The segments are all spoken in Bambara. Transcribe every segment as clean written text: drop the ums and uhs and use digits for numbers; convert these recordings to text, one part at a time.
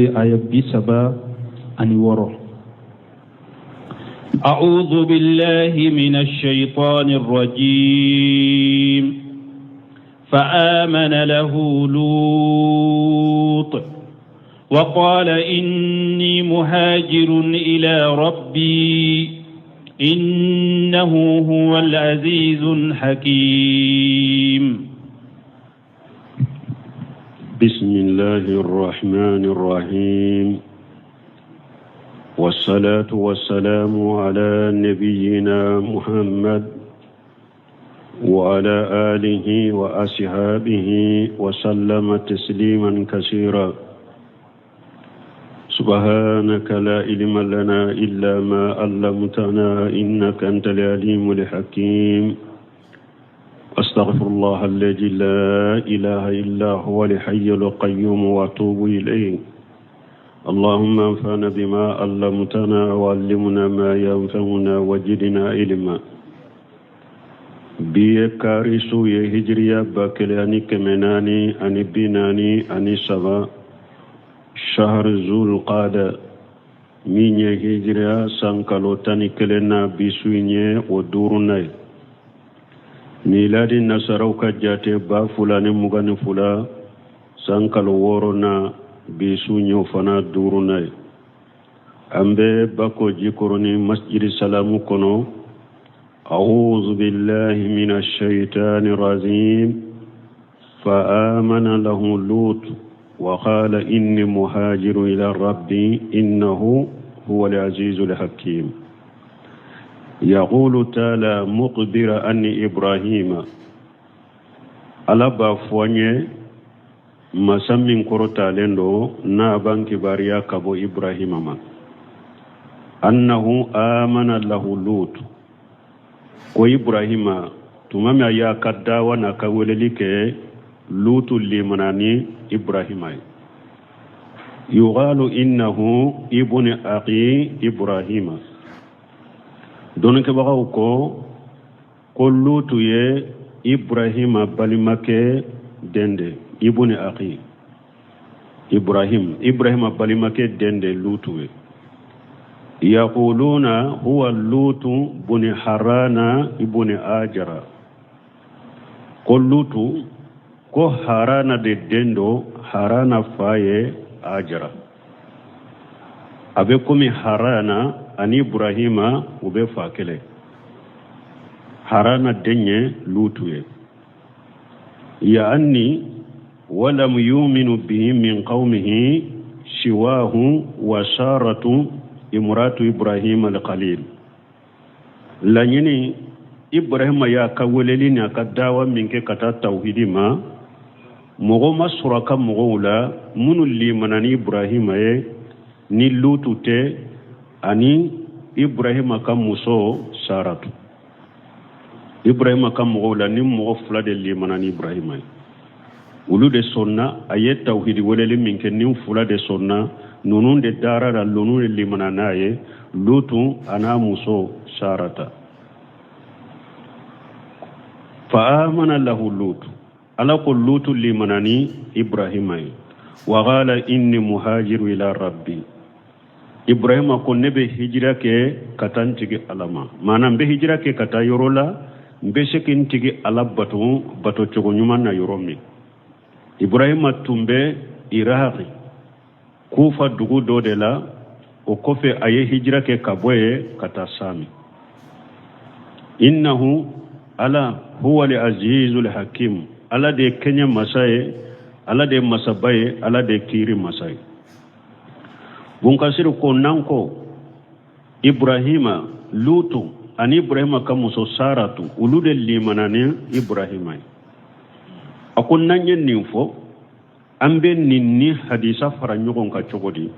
Aya 36. أعوذ بالله من الشيطان الرجيم فآمن له لوط وقال إني مهاجر إلى ربي إنه هو العزيز الحكيم. بسم الله الرحمن الرحيم، والصلاة والسلام على نبينا محمد وعلى آله وأصحابه وسلم تسليما كثيرا. سبحانك لا علم لنا إلا ما علمتنا إنك أنت العليم الحكيم. أستغفر الله الذي لا إله إلا هو الحي القيوم وأتوب إليه. اللهم انفعنا بما علمتنا وعلمنا ما ينفعنا وزدنا علما. Bi ye kari su ye, hijiriya 1443, shahar Zul Qada, min ye hijiriya san kalo 11 na, bi su in ye o duurunan ye. Miladi nasaraw ka jate, 2022 san kalo wɔɔrɔ na, bi su in y'o fana duurunan ye. An bɛ Bako Jikɔrɔni Masjidi Salamu kɔnɔ. أعوذ بالله من الشيطان الرجيم. فآمن له لوط وقال إني مهاجر إلى ربي إنه هو العزيز الحكيم. يقول تعالى مخبرا عن إبراهيم، Ala b'a fɔ an ye, masa min kɔrɔtalen don, n'a b'an kibaruya ka bɔ Ibrahima ma, أنه آمن له لوط, ko Ibrahima, tuma min a y'a ka dawa n'a ka weleli kɛ, Lutu limana ni Ibrahima ye. يقال إنه ابن أخي إبراهيم. Dɔnnikɛbagaw ko ko Lutu ye Ibrahima balimakɛ den de, ابن أخي إبراهيم, Ibrahima balimakɛ den de Lutu ye. يقولون هو لوط بن هاران ابن آزر. Ko Lutu ko Harana de den do, Harana fa ye Ajara. A bɛ komi Harana ani Ibrahima u bɛ fa kelen. Harana den ye Lutu ye. يعني ولم يؤمن به من قومه سواه وسارة امرأة إبراهيم القليل. Laɲini, Ibrahima y'a ka weleli ni a ka dawa min kɛ ka taa tawhidi ma, mɔgɔ ma sɔrɔ a ka mɔgɔw la minnu limana ni Ibrahima ye ni Lutu tɛ ani Ibrahima ka muso Saratu. Ibrahima ka mɔgɔw la, ni mɔgɔ fila de limana ni Ibrahima ye, olu de sɔnna. A ye tawhidi weleli min kɛ, ni fila de sɔnna, ninnu de dara la, ninnu de limana n'a ye, Lutu a n'a muso Sarata. فآمن له لوط. Ala ko Lutu limana ni Ibrahima ye. وقال إني مهاجر إلى ربي. Ibrahima ko ne bɛ hijira kɛ ka taa n tigi Ala ma, maana n bɛ hijira kɛ ka taa yɔrɔ la n bɛ se k'i n tigi Ala bato bato cogo ɲuman na yɔrɔ min. Ibrahima tun bɛ Iraki, Kufa dugu dɔ de la. O kɔfɛ a ye hijira kɛ ka bɔ yen ka taa Sami. إنه Ala هو العزيز الحكيم. Ala de ye kɛɲɛ masa ye, Ala de ye masaba ye, Ala de ye kiiri masa ye. Bunkasiri ko n'an ko Ibrahima, Lutu ani Ibrahima ka muso Saratu, olu de limana ni Ibrahima ye. A ko n'an ye nin fɔ, an bɛ nin ni hadisa fara ɲɔgɔn kan cogo di?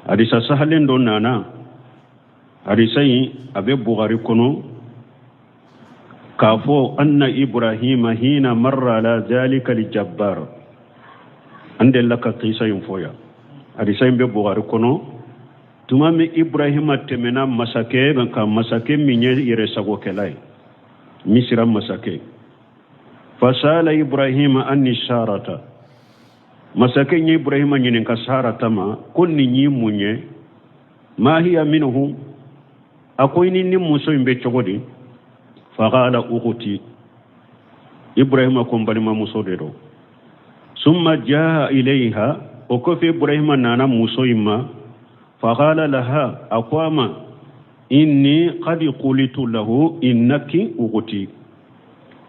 Hadisa sahalen dɔ nana. Hadisa in a bɛ Bugari kɔnɔ k'a fɔ أن إبراهيم حين مر على ذلك الجبار. An delila ka kisa in fɔ yan. Hadisa in bɛ Bugari kɔnɔ. Tuma min Ibrahima tɛmɛna masakɛ kan, masakɛ min ye yɛrɛsagokɛla ye, Misira masakɛ, فسأل إبراهيم عن سارة. Masakɛ ye Ibrahima ɲininka Sarata ma ko nin ye mun ye? Ma hiya minhu, a ko i ni nin muso in bɛ cogo di? Faqala ukhti, Ibrahima ko n balimamuso de don. Summa jaa ilayha, o kɔfɛ Ibrahima nana muso in ma. Faqala laha, a ko a ma inni qad qulitu lahu innaki ukhti,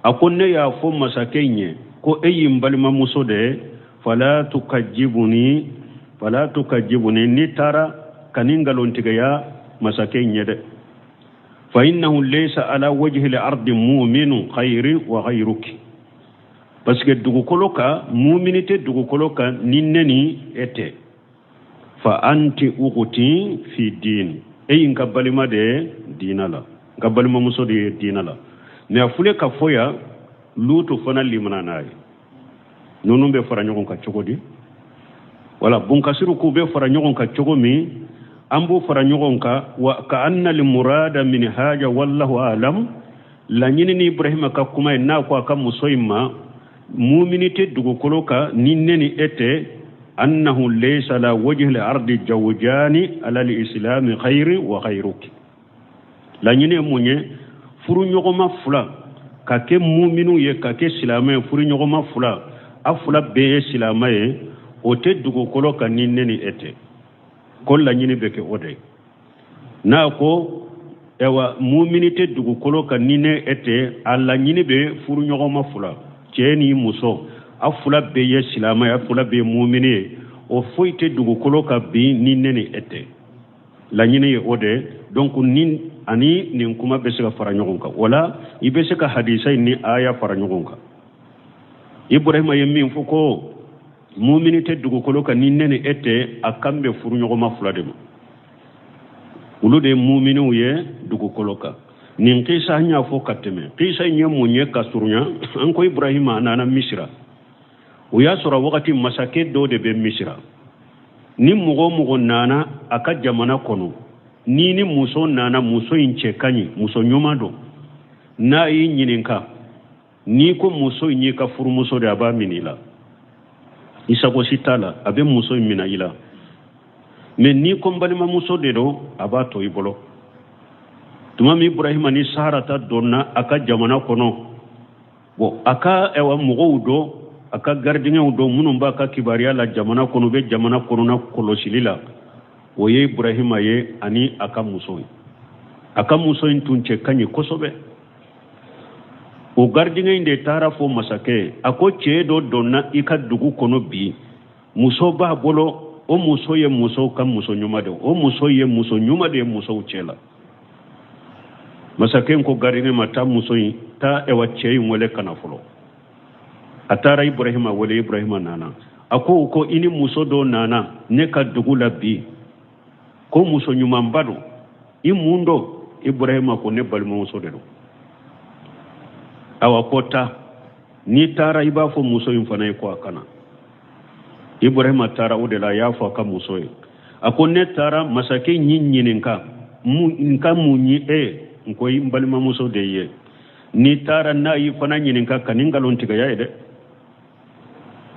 a ko ne y'a fɔ masakɛ in ye ko e y'i n balimamuso de ye. Fala tukajibuni, fala tukajibuni, n'i taara kan'i nkalontigiya masakɛ in ye dɛ. Fa innahu laysa ala wajhi al-ardi mu'minu khayri wa ghayruki, parce que dugukolo kan mumini tɛ dugukolo kan ni ne ni e tɛ. Fa anti ukhti fi din, e y'i n ka balima de ye diina la, n ka balimamuso de ye diina la. Mais a filɛ ka fɔ yan, Lutu fana limana n'a ye. Ninnu bɛ fara ɲɔgɔn kan cogo di? Wala bunkasiru k'u bɛ fara ɲɔgɔn kan cogo min, an b'u fara ɲɔgɔn kan. Wa ka anna li murada min haja wallahu alam, laɲini ni Ibrahima ka kuma ye n'a ko a ka muso in ma mumini tɛ dugukolo kan ni ne ni e tɛ, annahu laysa la wajhi al-ardi jawjani ala al-islami khayri wa khayruki. Laɲini ye mun ye? Furuɲɔgɔnma fila ka kɛ muminiw ye, ka kɛ silamɛ ye, furuɲɔgɔnma fila, a fila bɛɛ ye silamɛ ye, o tɛ dugukolo kan ni ne ni e tɛ. Ko laɲini bɛ kɛ o de ye. N'a ko ayiwa mumini tɛ dugukolo kan ni ne e tɛ, a laɲini bɛ furuɲɔgɔnma fila, cɛ ni muso, a fila bɛɛ ye silamɛ ye, a fila bɛɛ ye mumini ye, o foyi tɛ dugukolo kan bi ni ne ni e tɛ. Laɲini ye o de ye. Donc ni ani nin kuma bɛ se ka fara ɲɔgɔn kan, wala i bɛ se ka hadisa in ni aya fara ɲɔgɔn kan. Ibrahima ye min fɔ ko mumini tɛ dugukolo kan ni ne ni e tɛ, a kan bɛ furuɲɔgɔnma fila de ma, olu de ye muminiw ye dugukolo kan. Nin kisa an y'a fɔ ka tɛmɛ. Kisa in ye mun ye ka surunya? An ko Ibrahima a nana Misira, o y'a sɔrɔ wagati masakɛ dɔ de bɛ Misira. Ni mɔgɔ o mɔgɔ nana a ka jamana kɔnɔ, ni ni muso nana, muso in cɛ ka ɲi, muso ɲuman don, n'a y'i ɲininka n'i ko muso in y'i ka furumuso de, a b'a minɛ i la, i sago si t'a la, a bɛ muso in minɛ i la. Mais n'i ko n balimamuso de don, a b'a to i bolo. Tuma min Ibrahima ni Sarata donna a ka jamana kɔnɔ, bon a ka ɛwa mɔgɔw dɔ, a ka garidiɲɛw dɔ minnu b'a ka kibaruya la jamana kɔnɔ, u bɛ jamana kɔnɔna kɔlɔsili la, o ye Ibrahima ye ani a ka muso ye. A ka muso in tun cɛ ka ɲi kosɛbɛ. O garidiɲɛ in de taara fɔ masakɛ ye, a ko cɛ dɔ donna i ka dugu kɔnɔ bi, muso b'a bolo, o muso ye musow ka muso ɲuman de ye, o muso ye muso ɲuman de ye musow cɛ la. Masakɛ ko garidiɲɛ ma, taa muso in, taa ɛwa cɛ in wele ka na fɔlɔ. A taara Ibrahima wele, Ibrahima nana. A ko ko i ni muso dɔ nana ne ka dugu la bi, ko muso ɲumanba don, i mun don? Ibrahima ko ne balimamuso de don. Awa ko taa, n'i taara i b'a fɔ muso in fana ye ko a ka na. Ibrahima taara o de la, a y'a fɔ a ka muso ye, a ko ne taara masakɛ y'i ɲininka n ka mun ye e ye? N ko i balimamuso de ye. N'i taara n'a y'i fana ɲininka, kan'i nkalon tigɛya ye dɛ,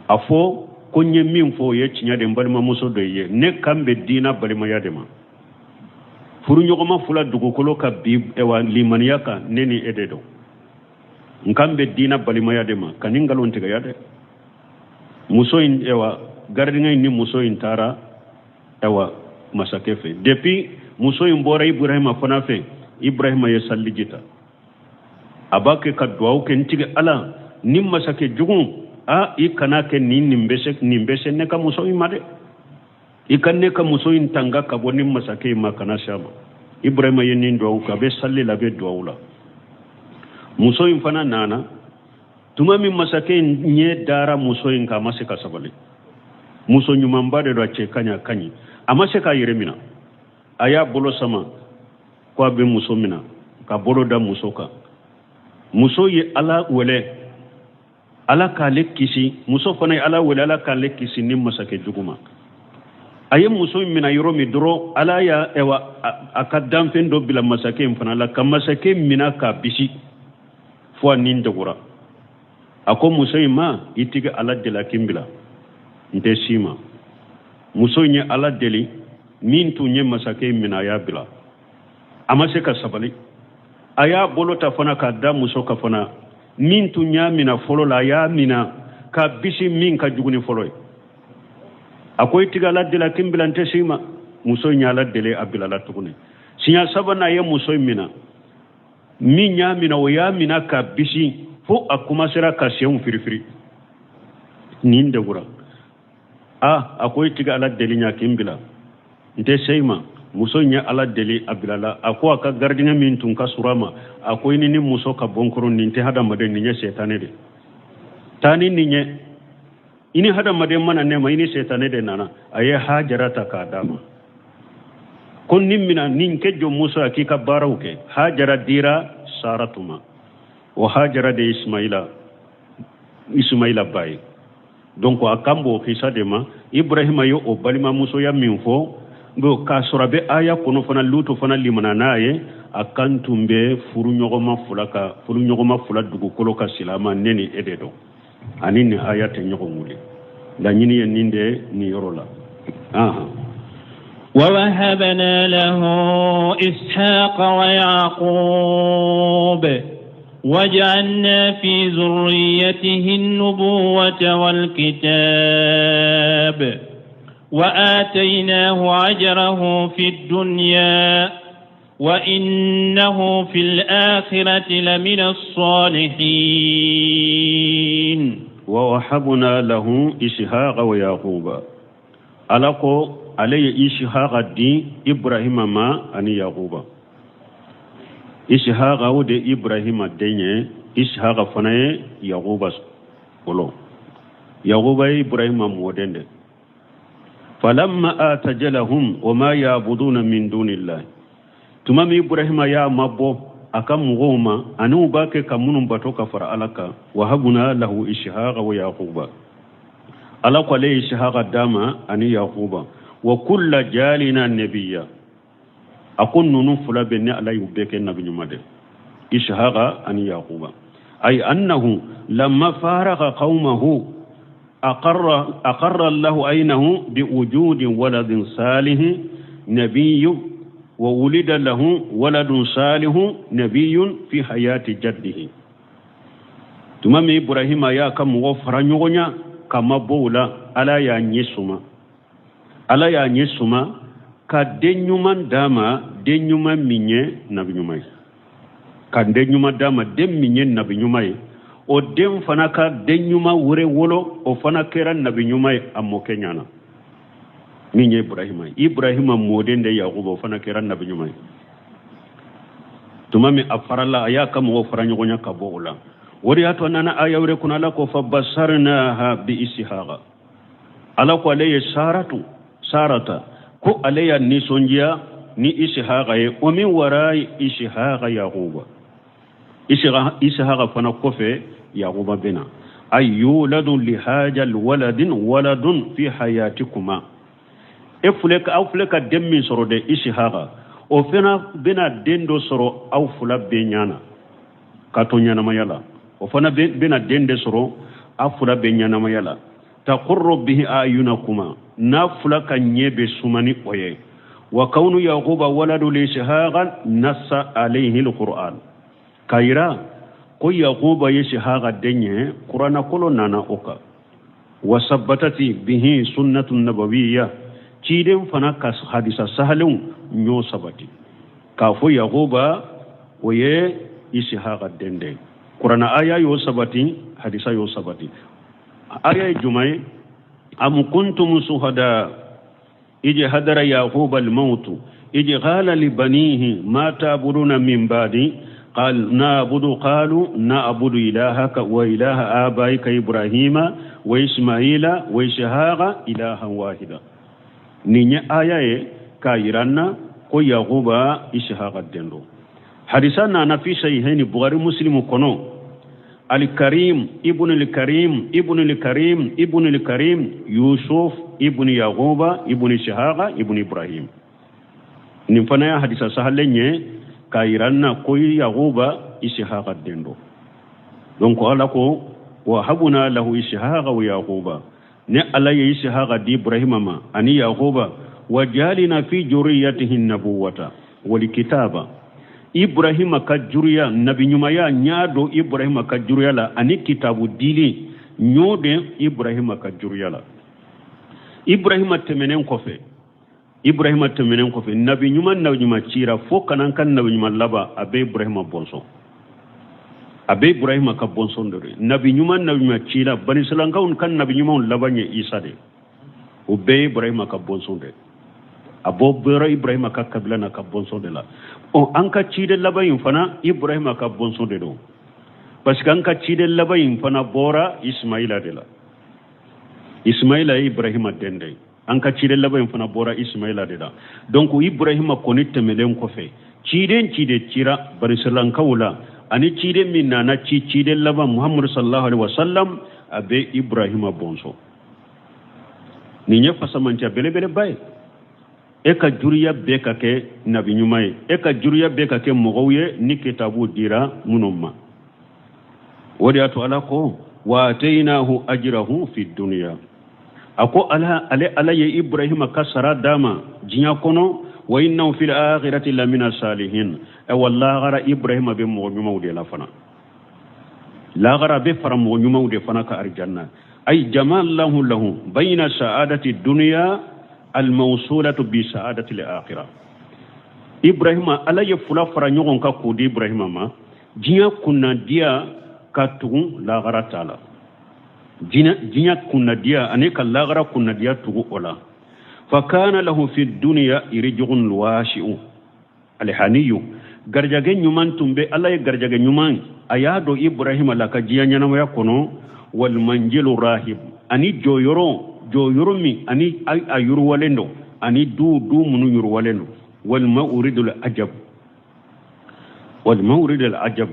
a fɔ ko n ye min fɔ o ye tiɲɛ de, n balimamuso de ye. Ne kan bɛ diina balimaya de ma, furuɲɔgɔnma fila dugukolo kan bi ɛwa limaniya kan, ne ni e de don. N kan bɛ diina balimaya de ma, kan'i nkalon tigɛya dɛ. Muso in ɛwa garidiɲɛ in ni muso in taara ɛwa masakɛ fɛ. Depuis muso in bɔra Ibrahima fana fɛ, Ibrahima ye saliji ta, a b'a kɛ ka duwawu kɛ, n tigi Ala, ni masakɛ jugu, a i kana kɛ nin nin bɛ se nin bɛ se ne ka muso in ma dɛ, i ka ne ka muso in tanga ka bɔ ni masakɛ in ma, kana se a ma. Ibrahima ye nin duwawu kɛ, a bɛ sali la, a bɛ duwawu la. Muso in fana nana. Tuma min masakɛ in ɲɛ dara muso in kan, a ma se ka sabali. Muso ɲumanba de don, a cɛ ka ɲi, a ka ɲi, a ma se k'a yɛrɛ minɛ. A y'a bolo sama ko a bɛ muso minɛ, ka bolo da muso kan. Muso ye Ala wele, Ala k'ale kisi. Muso fana ye Ala wele, Ala k'ale kisi ni masakɛ jugu ma. A ye muso in minɛ yɔrɔ min dɔrɔn, Ala y'a ɛwa a ka danfɛn dɔ bila masakɛ in fana la, ka masakɛ minɛ k'a bisi fo a ni degura. A ko muso in ma, i tigi Ala deli a k'i bila. N tɛ s'i ma. Muso in ye Ala deli, min tun ye masakɛ in minɛ, a y'a bila. A ma se ka sabali, a y'a bolo ta fana k'a da muso kan fana. Min tun y'a minɛ fɔlɔ la, a y'a minɛ ka bisi min ka jugu ni fɔlɔ ye. A ko i tigi Ala deli a k'i bila, n tɛ s'i ma. Muso in ye Ala deli, a bilala tuguni. Siɲɛ sabanan, a ye muso in minɛ. Min y'a minɛ, o y'a minɛ ka bisi fo a kumasera ka senw firifiri. Nin degura a a ko i tigi Ala deli ɲa k'i bila, n tɛ se i ma. Muso in ye Ala deli, a bilala. A ko a ka gardien min tun ka surun a ma, a ko i ni ni muso ka bɔ n kɔrɔ, nin tɛ hadamaden, nin ye sɛtanɛ de. Taa ni nin ye, i ni hadamaden ma na ne ma, i ni sɛtanɛ de nana. A ye Hajara ta k'a d'a ma ko nin mina, nin kɛ jɔnmuso a k'i ka baaraw kɛ. Hajara dira Saratu ma. O Hajara de ye Ismaila ba ye. Donc a kan b'o kisa de ma. Ibrahima ye o balimamusoya min fɔ, bon, k'a sɔrɔ a bɛ aya kɔnɔ fana, Lutu fana limana n'a ye. A kan tun bɛ furuɲɔgɔnma fila ka furuɲɔgɔnma fila dugukolo ka silama ne ni e de dɔn ani nin aya tɛ ɲɔgɔn wuli. Laɲini ye nin de nin yɔrɔ la. Ahan. ووهبنا له إسحاق ويعقوب وجعلنا في ذريته النبوة والكتاب وآتيناه أجره في الدنيا وإنه في الآخرة لمن الصالحين. ووهبنا له إسحاق ويعقوب. Ala ko ale ye Ishaqa di Ibrahima ma ani Yaquba. Ishaqa, o de Ibrahima den ye. Ishaqa fana ye Yaquba wolo. Yaquba ye Ibrahima mɔden de. Falamma atajalahum wa ma yabuduna min dunillahi, tuma min Ibrahima y'a mabɔ a ka mɔgɔw ma ani u b'a kɛ ka minnu bato ka fara Ala kan, wahabuna lahu Ishaqa wa Yaquba, Ala ko ale ye Ishaqa d'a ma ani Yaquba. Wa kulla jalina nabiya, a ko ninnu fila bɛ ne Ala y'u bɛɛ kɛ nabi ɲuman de, Ishaqa ani Yaquba. Ay annahu lamma faraka qaumahu aqarra Allahu aynahu bi wujudi waladin salihin nabiyyu wa wulida lahu waladun salihu nabiyyun fi hayati jaddihi. Tuma min Ibrahima y'a ka mɔgɔ fara ɲɔgɔn ɲa ka mabɔ u la, Ala y'a ɲɛ suma, Ala y'a ɲɛ suma ka den ɲuman d'a ma, den ɲuman min ye nabi ɲuman ye, ka den ɲuman d'a ma, den min ye nabi ɲuman ye. O den fana ka den ɲuman wɛrɛ wolo, o fana kɛra nabi ɲuman ye a mɔkɛ ɲana, min ye Ibrahima ye. Ibrahima mɔden de Yakuba, o fana kɛra nabi ɲuman ye. Tuma min a farala, a y'a ka mɔgɔw fara ɲɔgɔn ɲa ka bɔ o la. O de y'a to a nana aya wɛrɛ kɔnɔ, Ala ko fa basarnaha bi Ishaqa. Ala ko ale ye Saratu, Sarata, ko ale y'a nisɔndiya ni Ishaqa ye. O min wara Ishaqa Yakuba, Ishaqa fana kɔfɛ Yakuba bɛna. Ay yuladu li hajal waladin waladun fi hayatikuma, e filɛ ka aw filɛ ka den min sɔrɔ de, Ishaqa, o fana bɛna den dɔ sɔrɔ aw fila bɛɛ ɲana ka to ɲɛnamaya la. O fana bɛna den de sɔrɔ aw fila bɛɛ ɲɛnamaya la. Taqurru bihi ayunakuma, n'a fila ka ɲɛ bɛ suma ni o ye. Wa kawnu Yaquba waladu li Ishaqa nassa alayhi alquran, k'a yira ko Yaquba ye Ishaqa den ye, Kuranna kolo nana o kan. Wa sabbatati bihi sunnatu nabawiyya, ciden fana ka hadisa sahalenw ɲɔ sabati k'a fɔ Yaquba o ye Ishaqa den de ye. Kuranna aya y'o sabati, hadisa y'o sabati. Aya ye jumɛn ye? Am kuntum suhada ij hadara Yaquba al-maut ij qala li banihi ma ta'buduna min ba'di قال نعبد قالوا نعبد إلهك وإله آبائك إبراهيم وإسماعيل وإسحاق إلها واحدا. Nin ye aya ye k'a yira n na ko Yakuba Ishaqa den don. Hadisa nana fi sahihaini, Bukhari Muslimu kɔnɔ. Alikarim ibn al-Karim ibn al-Karim ibn al-Karim Yusuf ibn Yakuba ibn Ishaqa ibn Ibrahim. Nin fana ye hadisa sahalen ye k'a yira n na ko Yakuba Ishaqa den don. Donc Ala ko wahabuna lahu Ishaqa wa Yakuba. Ne Ala ye Isihaka di Ibrahima ma ani Yakuba, wa jalina fi juriyatihi nabuwata wal kitaba. Ibrahima ka juruya nabiɲumanya n y'a don Ibrahima ka juruya la ani kitabu dili n y'o don Ibrahima ka juruya la. Ibrahima tɛmɛnen kɔfɛ, Ibrahima tɛmɛnen kɔfɛ, nabi ɲuman nabi ɲuman cira fo ka na an ka nabi ɲuman laban, a bɛ Ibrahima bɔnsɔn, a bɛ Ibrahima ka bɔnsɔn de ye. Nabi ɲuman nabi ɲuman cira, banisilankaw ka nabi ɲumanw laban ye Isa de ye, o bɛɛ ye Ibrahima ka bɔnsɔn de ye. A bɔ bɔra Ibrahima ka kabila n'a ka bɔnsɔn de la. Ɔ, an ka ciden laban in fana, Ibrahima ka bɔnsɔn de don, parce que an ka ciden laban in fana bɔra Ismaila de la. Ismaila ye Ibrahima den de ye. An ka ciden laban in fana bɔra Ismaila de la. Donc Ibrahima kɔni tɛmɛlen kɔfɛ, ciden ciden cira banisilankaw la ani ciden min nana ci, ciden laban Muhammadu sallallahu alaihi wasallam, a bɛ Ibrahima bɔnsɔn. Nin ye fasamanciya belebeleba ye. E ka juriya bɛɛ ka kɛ nabi ɲuman ye, e ka juriya bɛɛ ka kɛ mɔgɔw ye ni kitabu dira minnu ma. O de y'a to Ala ko wa ataynahu ajrahu fi dunya. A ko ala, ale Ala ye Ibrahima ka sara d'a ma diɲɛ kɔnɔ, wa innahu fil akhirati lamina salihin. Awa, lahara Ibrahima bɛ mɔgɔ ɲumanw de la fana. Lahara bɛ fara mɔgɔ ɲumanw de fana ka arijanna. Ay jama Allahu lahu bayna sa'adati dunya almawsulatu bi sa'adati al-akhirah. Ibrahima, Ala ye fila fara ɲɔgɔn kan k'o di Ibrahima ma, diɲɛ kunnadiya ka tugu lahara ta la, diɲɛ kunnadiya ani ka lahara kunnadiya tugu o la. Fa kana lahu fi dunya rijqun wasi'u alhaniyu. Garijɛgɛ ɲuman tun bɛ, Ala ye garijɛgɛ ɲuman a y'a don Ibrahima la ka diɲɛ ɲɛnamaya kɔnɔ, walmanjilu rahib, ani jɔyɔrɔ, jɔyɔrɔ min ani a yiriwalen don, ani du, du minnu yiriwalen don, walmawridul ajab, walmawridul ajab,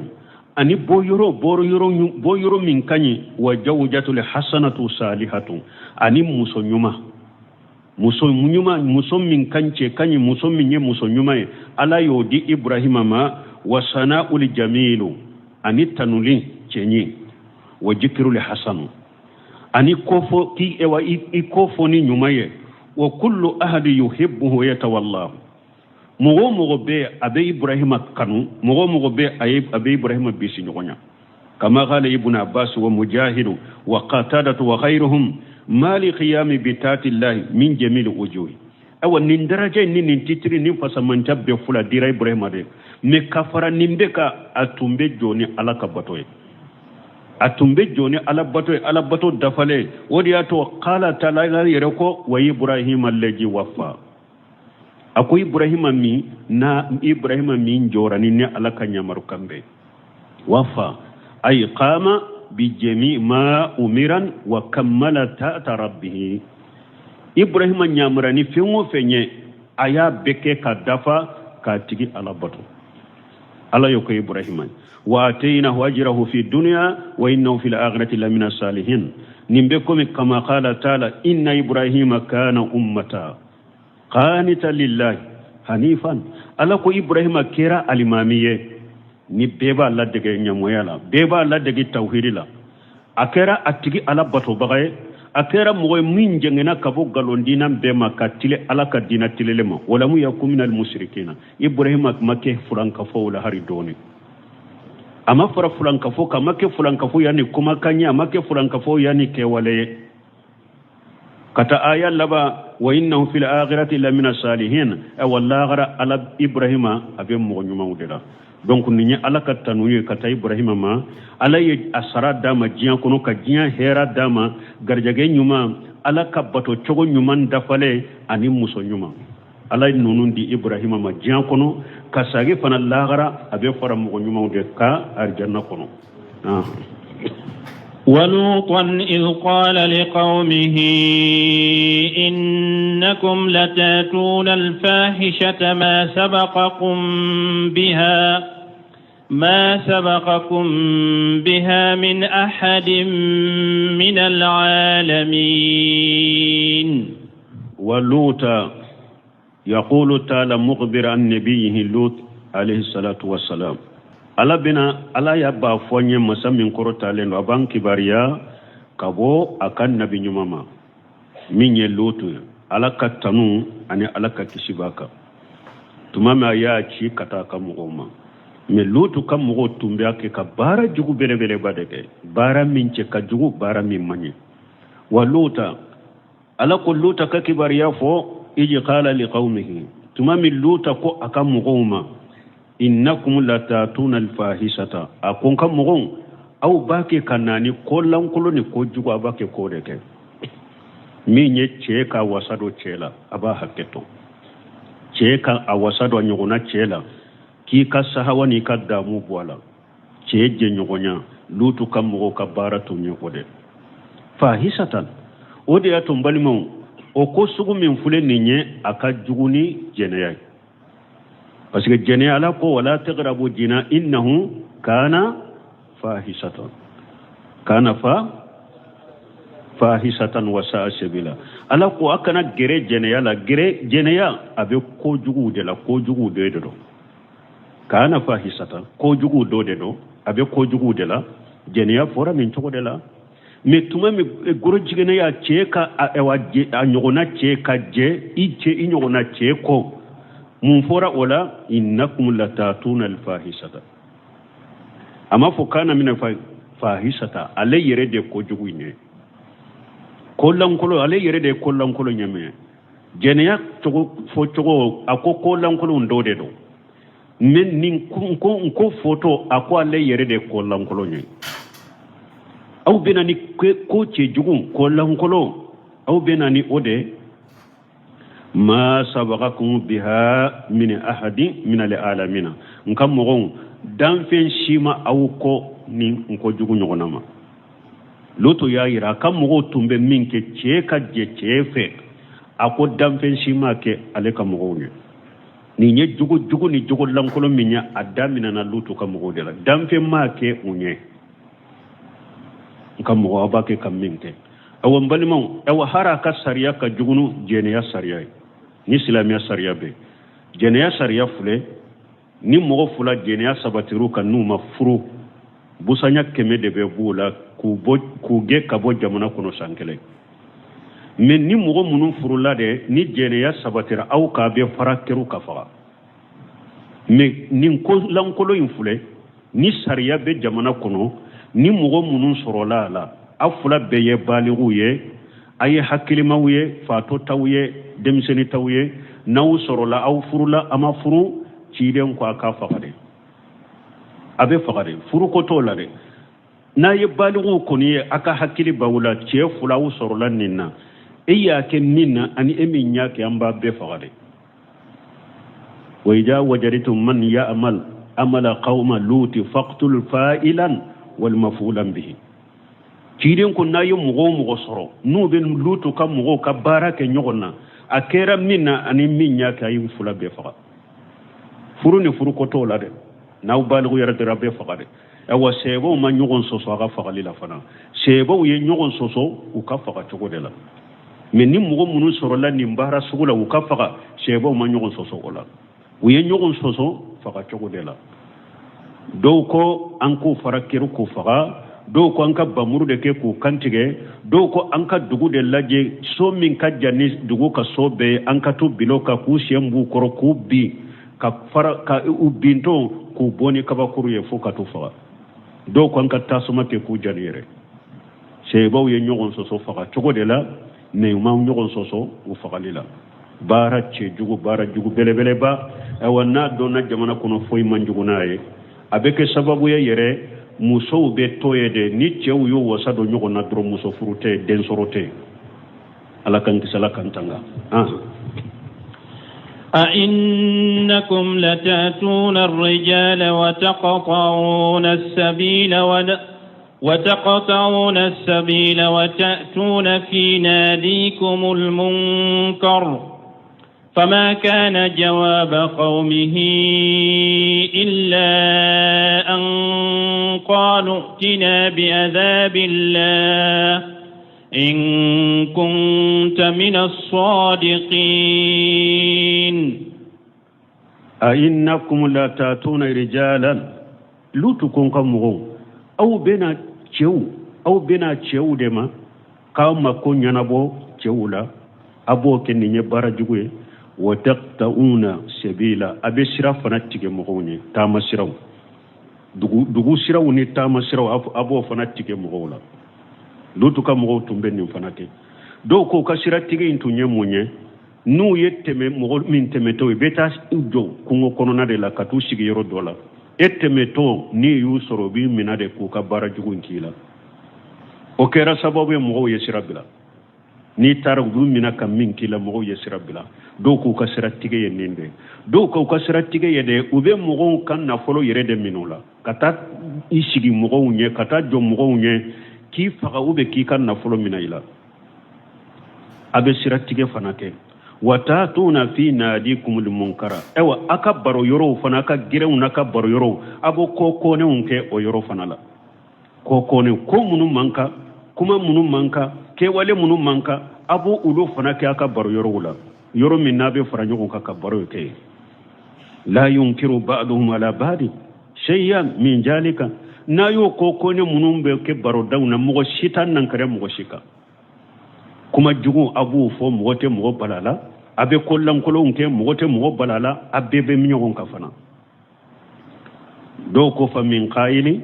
ani bɔyɔrɔ, bɔyɔrɔ, bɔyɔrɔ min ka ɲi, wa jawjatul hasanatu salihatu, ani muso ɲuman, muso ɲuman, muso min ka cɛ ka ɲi, muso min ye muso ɲuman ye, Ala y'o di Ibrahima ma, wa sana'ul jamilu, ani tanuli cɛɲi, wa jikirul hasanu, ani kofo ki ewa i kofo ni ɲuman ye, wa kullu ahadi yuhibbuhu yatawallahu. Mɔgɔ o mɔgɔ bɛ a bɛ Ibrahima kanu, mɔgɔ o mɔgɔ bɛ a ye, a bɛ Ibrahima bisi ɲɔgɔn ɲa. Kama qala Ibn Abbas wa Mujahidu wa Qatadatu wa ghayruhum ma li qiyami bi taati llahi min jamil wujuhi. Awa, nin daraja ni nin titiri ni fasamanca bɛɛ fula dira Ibrahima de, mais ka fara nin bɛɛ kan, a tun bɛ jɔ ni Ala ka bato ye, a tun bɛ jɔ ni Ala bato ye, Ala bato dafalen. O de y'a to qala taala yɛrɛ ko wa Ibrahima allazi wafa. A ko Ibrahima min na, Ibrahima min jɔra ni ne Ala ka yamarukan bɛɛ, wafa ay qama bi jami ma umiran wa kammala ta'ata rabbihi. Ibrahima ɲamura ni fɛn o fɛn ye, a y'a bɛɛ kɛ ka dafa k'a tigi Ala bato. Ala y'o kɛ Ibrahima ye. Wa ataynahu ajrahu fi dunya wa innahu fil akhirati lamina salihin. Nin bɛ komi kama qala taala inna Ibrahima kana ummata qanita lillahi hanifan. Ala ko Ibrahima kɛra alimami ye ni bɛɛ b'a ladege ɲamɔya la, bɛɛ b'a ladege tawhidi la. A kɛra a tigi Ala batobaga ye, a kɛra mɔgɔ ye min jɛngɛnna ka bɔ nkalon diina bɛɛ ma ka tile Ala ka diina tilelen ma. Walamu yakun minal musirikina. Ibrahima ma kɛ furankafɔw la hari dɔɔni, a ma fara furankafo kan, a ma kɛ furankafo ya ni kumakan ye, a ma kɛ furankafo ya ni kɛwale ye. Ka taa aya laban wa innahu fil akhirati lamina salihin. Awa, lahara ala Ibrahima a bɛ mɔgɔ ɲumanw de la. Donc nin ye Ala ka tanu ye ka taa Ibrahima ma. Ala ye a sara d'a ma diɲɛ kɔnɔ, ka diɲɛ hɛra d'a ma, garijɛgɛ ɲuman, Ala ka bato cogo ɲuman dafalen ani muso ɲuman. Ala ye ninnu di Ibrahima ma diɲɛ kɔnɔ, ka sagi fana lahara a bɛ fara mɔgɔ ɲumanw de kan arijanna kɔnɔ. ولوطا إذ قال لقومه إنكم لتاتون الفاحشة ما سبقكم بها من أحد من العالمين. ولوطا، يقول تعالى مخبر عن نبيه لوط عليه الصلاة والسلام. Ala bena Ala y'a b'a fɔ n ye masa min kɔrɔtalen don, a b'an kibaruya ka bɔ a ka nabi ɲuman ma. Min ye Lutu ye, Ala ka tanu ani Ala ka kisi b'a kan, tuma min a y'a ci ka taa a ka mɔgɔw ma, mais Lutu ka mɔgɔw tun bɛ a kɛ ka baara jugu belebeleba de kɛ, baara min cɛ ka jugu, baara min man ɲi. Wa Luta, Ala ko Luta ka kibaruya fɔ, iji qala liqaumihi, tuma min Luta ko a ka mɔgɔw ma, innakum latatuna alfahisata, a ko n ka mɔgɔw, aw b'a kɛ ka na ni ko lankolon ni ko jugu, a b'a kɛ k'o de kɛ. Min ye cɛ ka wasa don cɛ la, a b'a hakɛ to, cɛ ka a wasa don a ɲɔgɔnna cɛ la, k'i ka sahawa n'i ka damu bɔ a la, cɛ jɛɲɔgɔnya. Lutu ka mɔgɔw ka baara tun ye o de fahisatan. O de y'a to n balimaw, o ko sugu min filɛ nin ye, a ka jugu ni jɛnɛya ye, parce que jɛnɛya, Ala ko wala taqrabu jina innahu kana fahisatan, kana fa fahisatan wa sa'a sabila. Ala ko a kana gɛrɛ jɛnɛya la. Gɛrɛ jɛnɛya, a bɛ ko juguw de la, ko juguw de don. Kana fahisatan, ko juguw dɔ de don, a bɛ ko juguw de la. Jɛnɛya fɔra nin cogo de la. Mais tuma min goro jiginɛya, cɛ ka a ɲɔgɔnna cɛ ka jɛ i cɛ i ɲɔgɔnna cɛ kɔ, mun fɔra o la? Innakum latatuna alfahisata. A ma fɔ kana mina fahisata, ale yɛrɛ de ko jugu in ye, ko lankolon, ale yɛrɛ de ye ko lankolon ɲɛ. Mais jɛnɛya cogo fɔ cogo, a ko ko lankolon dɔ de don. Mais nin ko n ko fɔtɔ, a ko ale yɛrɛ de ko lankolon ye. Aw bɛna ni ko cɛjugu, ko lankolon, aw bɛna ni o de. Ma sabakakum biha min ahadin min al alamina, n ka mɔgɔw, danfɛn si ma aw kɔ ni n ko jugu ɲɔgɔnna ma. Loto y'a yira a ka mɔgɔw tun bɛ min kɛ, cɛ ka jɛ cɛ fɛ, a ko danfɛn si ma kɛ ale ka mɔgɔw ye. Nin ye jogo jugu ni jogo lankolon min ye, a daminɛna Lutu ka mɔgɔw de la, danfɛn ma kɛ u ɲɛ. N ka mɔgɔw, aw b'a kɛ ka min kɛ. Awa n balimaw, awa hali a ka sariya ka jugu ni jɛnɛya sariya ye. Ni silamɛya sariya bɛ jɛnɛya sariya filɛ, ni mɔgɔ fila jɛnɛya sabatir'u kan n'u ma furu, busanya 100 de bɛ b'u la k'u bɔ, k'u gɛn ka bɔ jamana kɔnɔ san kelen. Mais ni mɔgɔ minnu furula de, ni jɛnɛya sabatira aw k'a bɛ fara kɛr'u ka faga. Mais nin ko lankolon in filɛ, ni sariya bɛ jamana kɔnɔ, ni mɔgɔ minnu sɔrɔla a la, aw fila bɛɛ ye baliguw ye, a ye hakilimaw ye, fatɔ t'aw ye, denmisɛnnin t'aw ye, n'aw sɔrɔla, aw furula, a ma furu, ciden ko a k'a faga de, a bɛ faga de, furuko t'o la dɛ. N'a ye baliguw kɔni ye, a ka hakili b'aw la, cɛ fila aw sɔrɔla nin na, e y'a kɛ min na ani e min y'a kɛ, an b'a bɛɛ faga de. Wa idha wajadtum man ya'mal amala qawma luti faqtul fa'ilan wal maf'ulan bihi. Ciden ko n'a ye mɔgɔ o mɔgɔ sɔrɔ n'u bɛ Lutu ka mɔgɔw ka baara kɛ ɲɔgɔn na, a kɛra min na ani min y'a kɛ, a y'u fila bɛɛ faga. Furu ni furuko t'o la dɛ, n'aw baliguyara dɔrɔn a bɛɛ faga de. Awa sɛbɛw ma ɲɔgɔn sɔsɔ a ka fagali la fana, sɛbɛw ye ɲɔgɔn sɔsɔ u ka faga cogo de la. Mais ni mɔgɔ minnu sɔrɔla nin baara sugu la, u ka faga, sɛbɛw ma ɲɔgɔn sɔsɔ o la, u ye ɲɔgɔn sɔsɔ faga cogo de la. Dɔw ko an k'u fara kiri k'u faga, dɔw ko an ka bamuru de kɛ k'u kantigɛ, dɔw ko an ka dugu de lajɛ, so min ka jan ni dugu ka so bɛɛ ye, an ka to bilo kan k'u sen b'u kɔrɔ k'u bin ka fara ka u bintɔ k'u bɔ ni kabakuru ye fo ka t'u faga. Dɔw ko an ka tasuma kɛ k'u jani yɛrɛ. Sɛbaw ye ɲɔgɔn sɔsɔ faga cogo de la, mais u ma ɲɔgɔn sɔsɔ u fagali la. Baara cɛjugu, baara jugu belebeleba. Ayiwa n'a dɔnna jamana kɔnɔ, foyi man jugu n'a ye. A bɛ kɛ sababu ye yɛrɛ, musow bɛ to ye de. Ni cɛw y'u wasa don ɲɔgɔn na dɔrɔn, muso furu tɛ yen, den sɔrɔ tɛ yen. Ala k'an kisi, Ala k'an tanga. أئنكم لتأتون الرجال وتقطعون السبيل وتأتون في ناديكم المنكر فما كان جواب قومه إلا أن قالوا ائتنا بعذاب الله إن كنت من الصادقين. أئنكم لتأتون رجالا، Lutu ko n ka mɔgɔw, aw bɛna cɛw, aw bɛna cɛw de ma k'aw mako ɲɛnabɔ. cɛw la, a b'o kɛ, nin ye baara jugu ye. Wa taqta'una sabila, a bɛ sira fana tigɛ mɔgɔw ɲɛ, taama siraw, dugu siraw ni taama siraw, a b'o fana tigɛ mɔgɔw la. Lutu ka mɔgɔw tun bɛ nin fana kɛ. Dɔw ko ka sira tigɛ in tun ye mun ye? N'u ye tɛmɛ, mɔgɔ min tɛmɛtɔ, i bɛ taa u jɔ kungo kɔnɔna de la ka t'u sigi yɔrɔ dɔ la. E tɛmɛtɔ, n'i y'u sɔrɔ, u b'i minɛ de k'u ka baara jugu in k'i la. O kɛra sababu ye mɔgɔw ye sira bila. N'i taara, u b'u minɛ ka min k'i la, mɔgɔw ye sira bila. Dɔw k'u ka sira tigɛ ye nin de. Dɔw k'u ka sira tigɛ ye de, u bɛ mɔgɔw ka nafolo yɛrɛ de minɛ u la, ka taa i sigi mɔgɔw ɲɛ, ka taa jɔ mɔgɔw ɲɛ k'i faga ou bien k'i ka nafolo minɛ i la. A bɛ sira tigɛ fana kɛ. Wa taatuna fi nadikumul munkara, ayiwa, a ka baro yɔrɔw fana, a ka gɛrɛnw n'a ka baro yɔrɔw, a b'o ko kɔnenw kɛ o yɔrɔ fana la. Ko kɔnen, ko minnu man kan, kuma minnu man kan, kɛwale minnu man kan, a b'o olu fana kɛ a ka baro yɔrɔw la, yɔrɔ min n'a bɛ fara ɲɔgɔn kan ka baro kɛ yen. La yunkiru ba'duhum ala ba'di shay'an min zalika, n'a y'o ko kɔnen minnu bɛ kɛ barodaw na, mɔgɔ si t'a nankariya mɔgɔ si kan. Kuma jugu, a b'o fɔ, mɔgɔ tɛ mɔgɔ bala la. A bɛ ko lankolonw kɛ, mɔgɔ tɛ mɔgɔ bala la. A bɛɛ bɛ ɲɔgɔn kan fana. Dɔw ko fa min qaili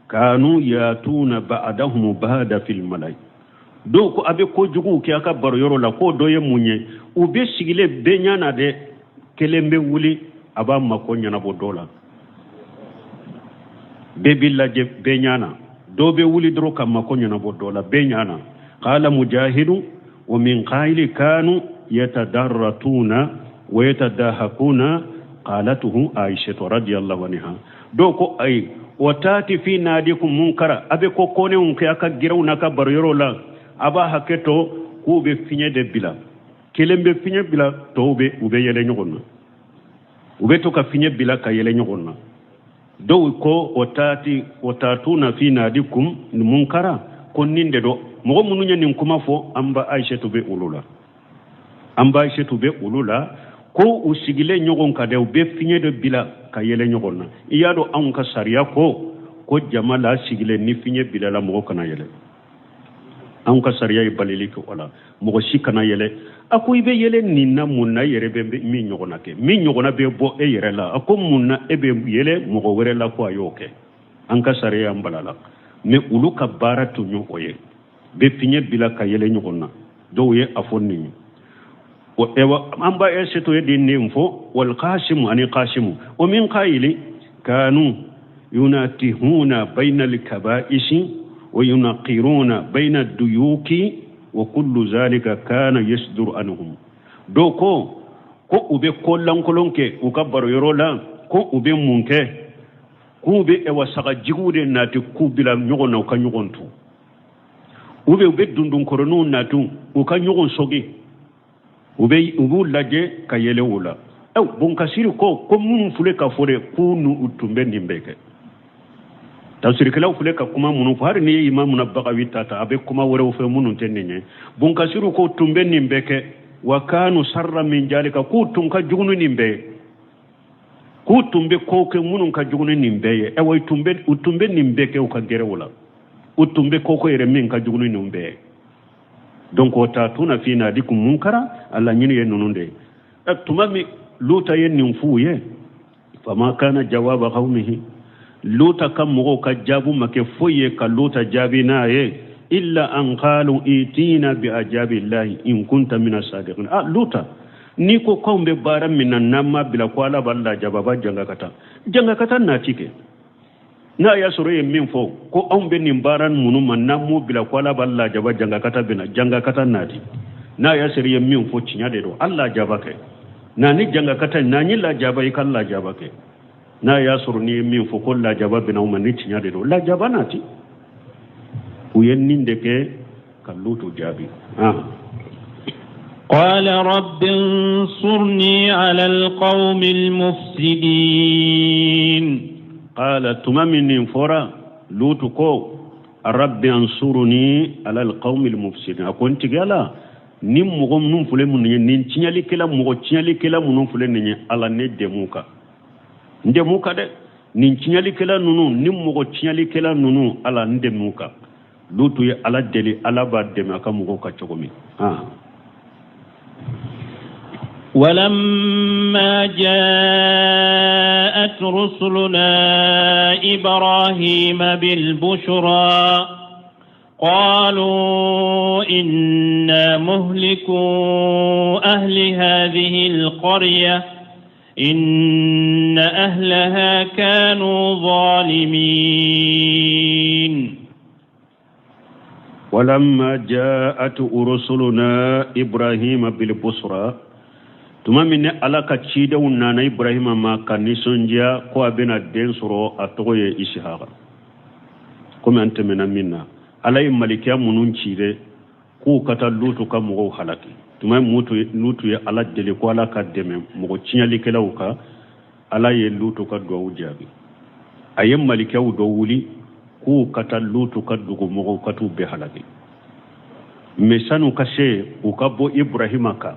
kanu yatuna ba'dahum ba'da fil malai. Dɔw ko a bɛ ko juguw kɛ a ka baro yɔrɔ la, k'o dɔ ye mun ye? U bɛ sigilen bɛɛ ɲɛ na dɛ, kelen bɛ wuli, a b'a mako ɲɛnabɔ dɔ la. Bɛɛ b'i lajɛ bɛɛ ɲɛ na, dɔ bɛ wuli dɔrɔn ka mako ɲɛnabɔ dɔ la bɛɛ ɲɛ na. Qala mujahidu wa min qaili kanu yatadarratuna wa yatadahakuna qalatuhu aishatu radiyallahu anha. Dɔw ko ayi, wa tati fi nadikum munkara, a bɛ ko kɔnenw kɛ a ka gɛrɛnw n'a ka baro yɔrɔ la. A b'a hakɛ to, k'u bɛ fiɲɛ de bila. Kelen bɛ fiɲɛ bila, tɔw bɛ u bɛ yɛlɛ ɲɔgɔn na. U bɛ to ka fiɲɛ bila ka yɛlɛ ɲɔgɔn na. Dɔw ko o taati o taatuna fi nadikum munkara, ko nin de don. Mɔgɔ minnu ye nin kuma fɔ, an ba Aisatu bɛ olu la, an ba Aisatu bɛ olu la, ko u sigilen ɲɔgɔn kan dɛ, u bɛ fiɲɛ dɔ bila ka yɛlɛ ɲɔgɔn na. I y'a dɔn anw ka sariya ko jama la sigilen, ni fiɲɛ bilala, mɔgɔ kana yɛlɛ. Anw ka sariya ye balili kɛ o la, mɔgɔ si kana yɛlɛ. A ko i bɛ yɛlɛ nin na mun na? E yɛrɛ bɛ min ɲɔgɔnna kɛ, min ɲɔgɔnna bɛ bɔ e yɛrɛ la, a ko mun na e bɛ yɛlɛ mɔgɔ wɛrɛ la ko a y'o kɛ? An ka sariya y'an bala la, mais olu ka baara tun ye o ye, bɛ fiɲɛ bila ka yɛlɛ ɲɔgɔn na. Dɔw ye a fɔ nin ye o. Ewa, an ba Aisatu ye din nin fɔ, wal qasimu ani qasimu. O min qayili kanu yunatihuna bayna al-kaba'isi wa yunaqiruna bayna ad-duyuki wa kullu zalika kana yasduru anhum. Dɔw ko u bɛ ko lankolon kɛ u ka baro yɔrɔ la, ko u bɛ mun kɛ? K'u bɛ ɛwa sagajigiw de nati k'u bila ɲɔgɔn na, u ka ɲɔgɔn tu, u bɛ dundunkɔrɔninw nati, u ka ɲɔgɔn sogi, u b'u lajɛ ka yɛlɛ o la. Ɛ Bonkasiri ko minnu filɛ ka fɔ dɛ, k'u n'u tun bɛ nin bɛɛ kɛ. Tafsirikɛlaw filɛ ka kuma minnu fɔ, hali n'i ye Imamuna Bagawi ta, a bɛ kuma wɛrɛw fɛ minnu tɛ nin ye. Bonkasiri ko tun bɛ nin bɛɛ kɛ. Wa kanu sarra min jalika, k'u tun ka jugu ni nin bɛɛ ye, k'u tun bɛ kow kɛ minnu ka jugu ni nin bɛɛ ye. Ayiwa, u tun bɛ nin bɛɛ kɛ u ka gɛrɛw la, u tun bɛ ko ko yɛrɛ min ka jugu ni nin bɛɛ ye. Donc o taatuna fi nadikum munkara, a laɲini ye ninnu de ye. Tuma min Luta ye nin f'u ye, fama kana jawaba qaumihi, Luta ka mɔgɔw ka jaabu ma kɛ foyi ye ka Luta jaabi n'a ye, illa an qalu itina bi ajabillahi in kunta mina sadiqin. Ah Luta, n'i ko k'anw bɛ baara min na, n'an ma bila ko Ala b'a lajaba, b'a jangakata jangakata nati kɛ. N'a y'a sɔrɔ e ye min fɔ ko anw bɛ nin baara minnu ma, n'an m'o bila ko Ala b'a lajaba, jangakata bɛ na, jangakata nati. N'a y'a sɔrɔ i ye min fɔ tiɲɛ de don, ala lajaba kɛ na ni jangakata n'an ye lajaba, i ka lajaba kɛ. N'a y'a sɔrɔ n'i ye min fɔ ko lajaba bɛ na ma, ni tiɲɛ de don, lajaba nati. U ye nin de kɛ ka Lutu jaabi. قال رب انصرني على القوم المفسدين. قال tuma min nin fɔra, Lutu ko rabbi ansuruni ala alqawmi almufsidin. A ko n tigi Ala, ni mɔgɔ minnu filɛ minnu ye nin tiɲɛlikɛla, mɔgɔ tiɲɛlikɛla minnu filɛ nin ye, Ala ne dɛmɛ u kan, n dɛmɛ u kan dɛ. Nin tiɲɛlikɛla ninnu, ni mɔgɔ tiɲɛlikɛla ninnu, Ala n dɛmɛ u kan. Lutu ye Ala deli, Ala b'a dɛmɛ a ka mɔgɔw kan cogo min. ولما جاءت رسلنا إبراهيم بالبشرى قالوا إنا مهلكو أهل هذه القرية إن أهلها كانوا ظالمين. ولما جاءت رسلنا إبراهيم بالبشرى tuma min ni Ala ka cidenw nana Ibrahima ma ka nisɔndiya ko a bɛna den sɔrɔ, a tɔgɔ ye Isihaka, komi an tɛmɛna min na, Ala ye malikiya minnu ci dɛ k'u ka taa Lutu ka mɔgɔw halaki. Tuma min Lutu ye Ala deli ko Ala ka dɛmɛ mɔgɔ tiɲɛlikɛlaw kan, Ala ye Lutu ka duwawu jaabi. A ye malikiyaw dɔ wuli k'u ka taa Lutu ka dugu mɔgɔw ka t'u bɛɛ halaki. Mais san'u ka se, u ka bɔ Ibrahima kan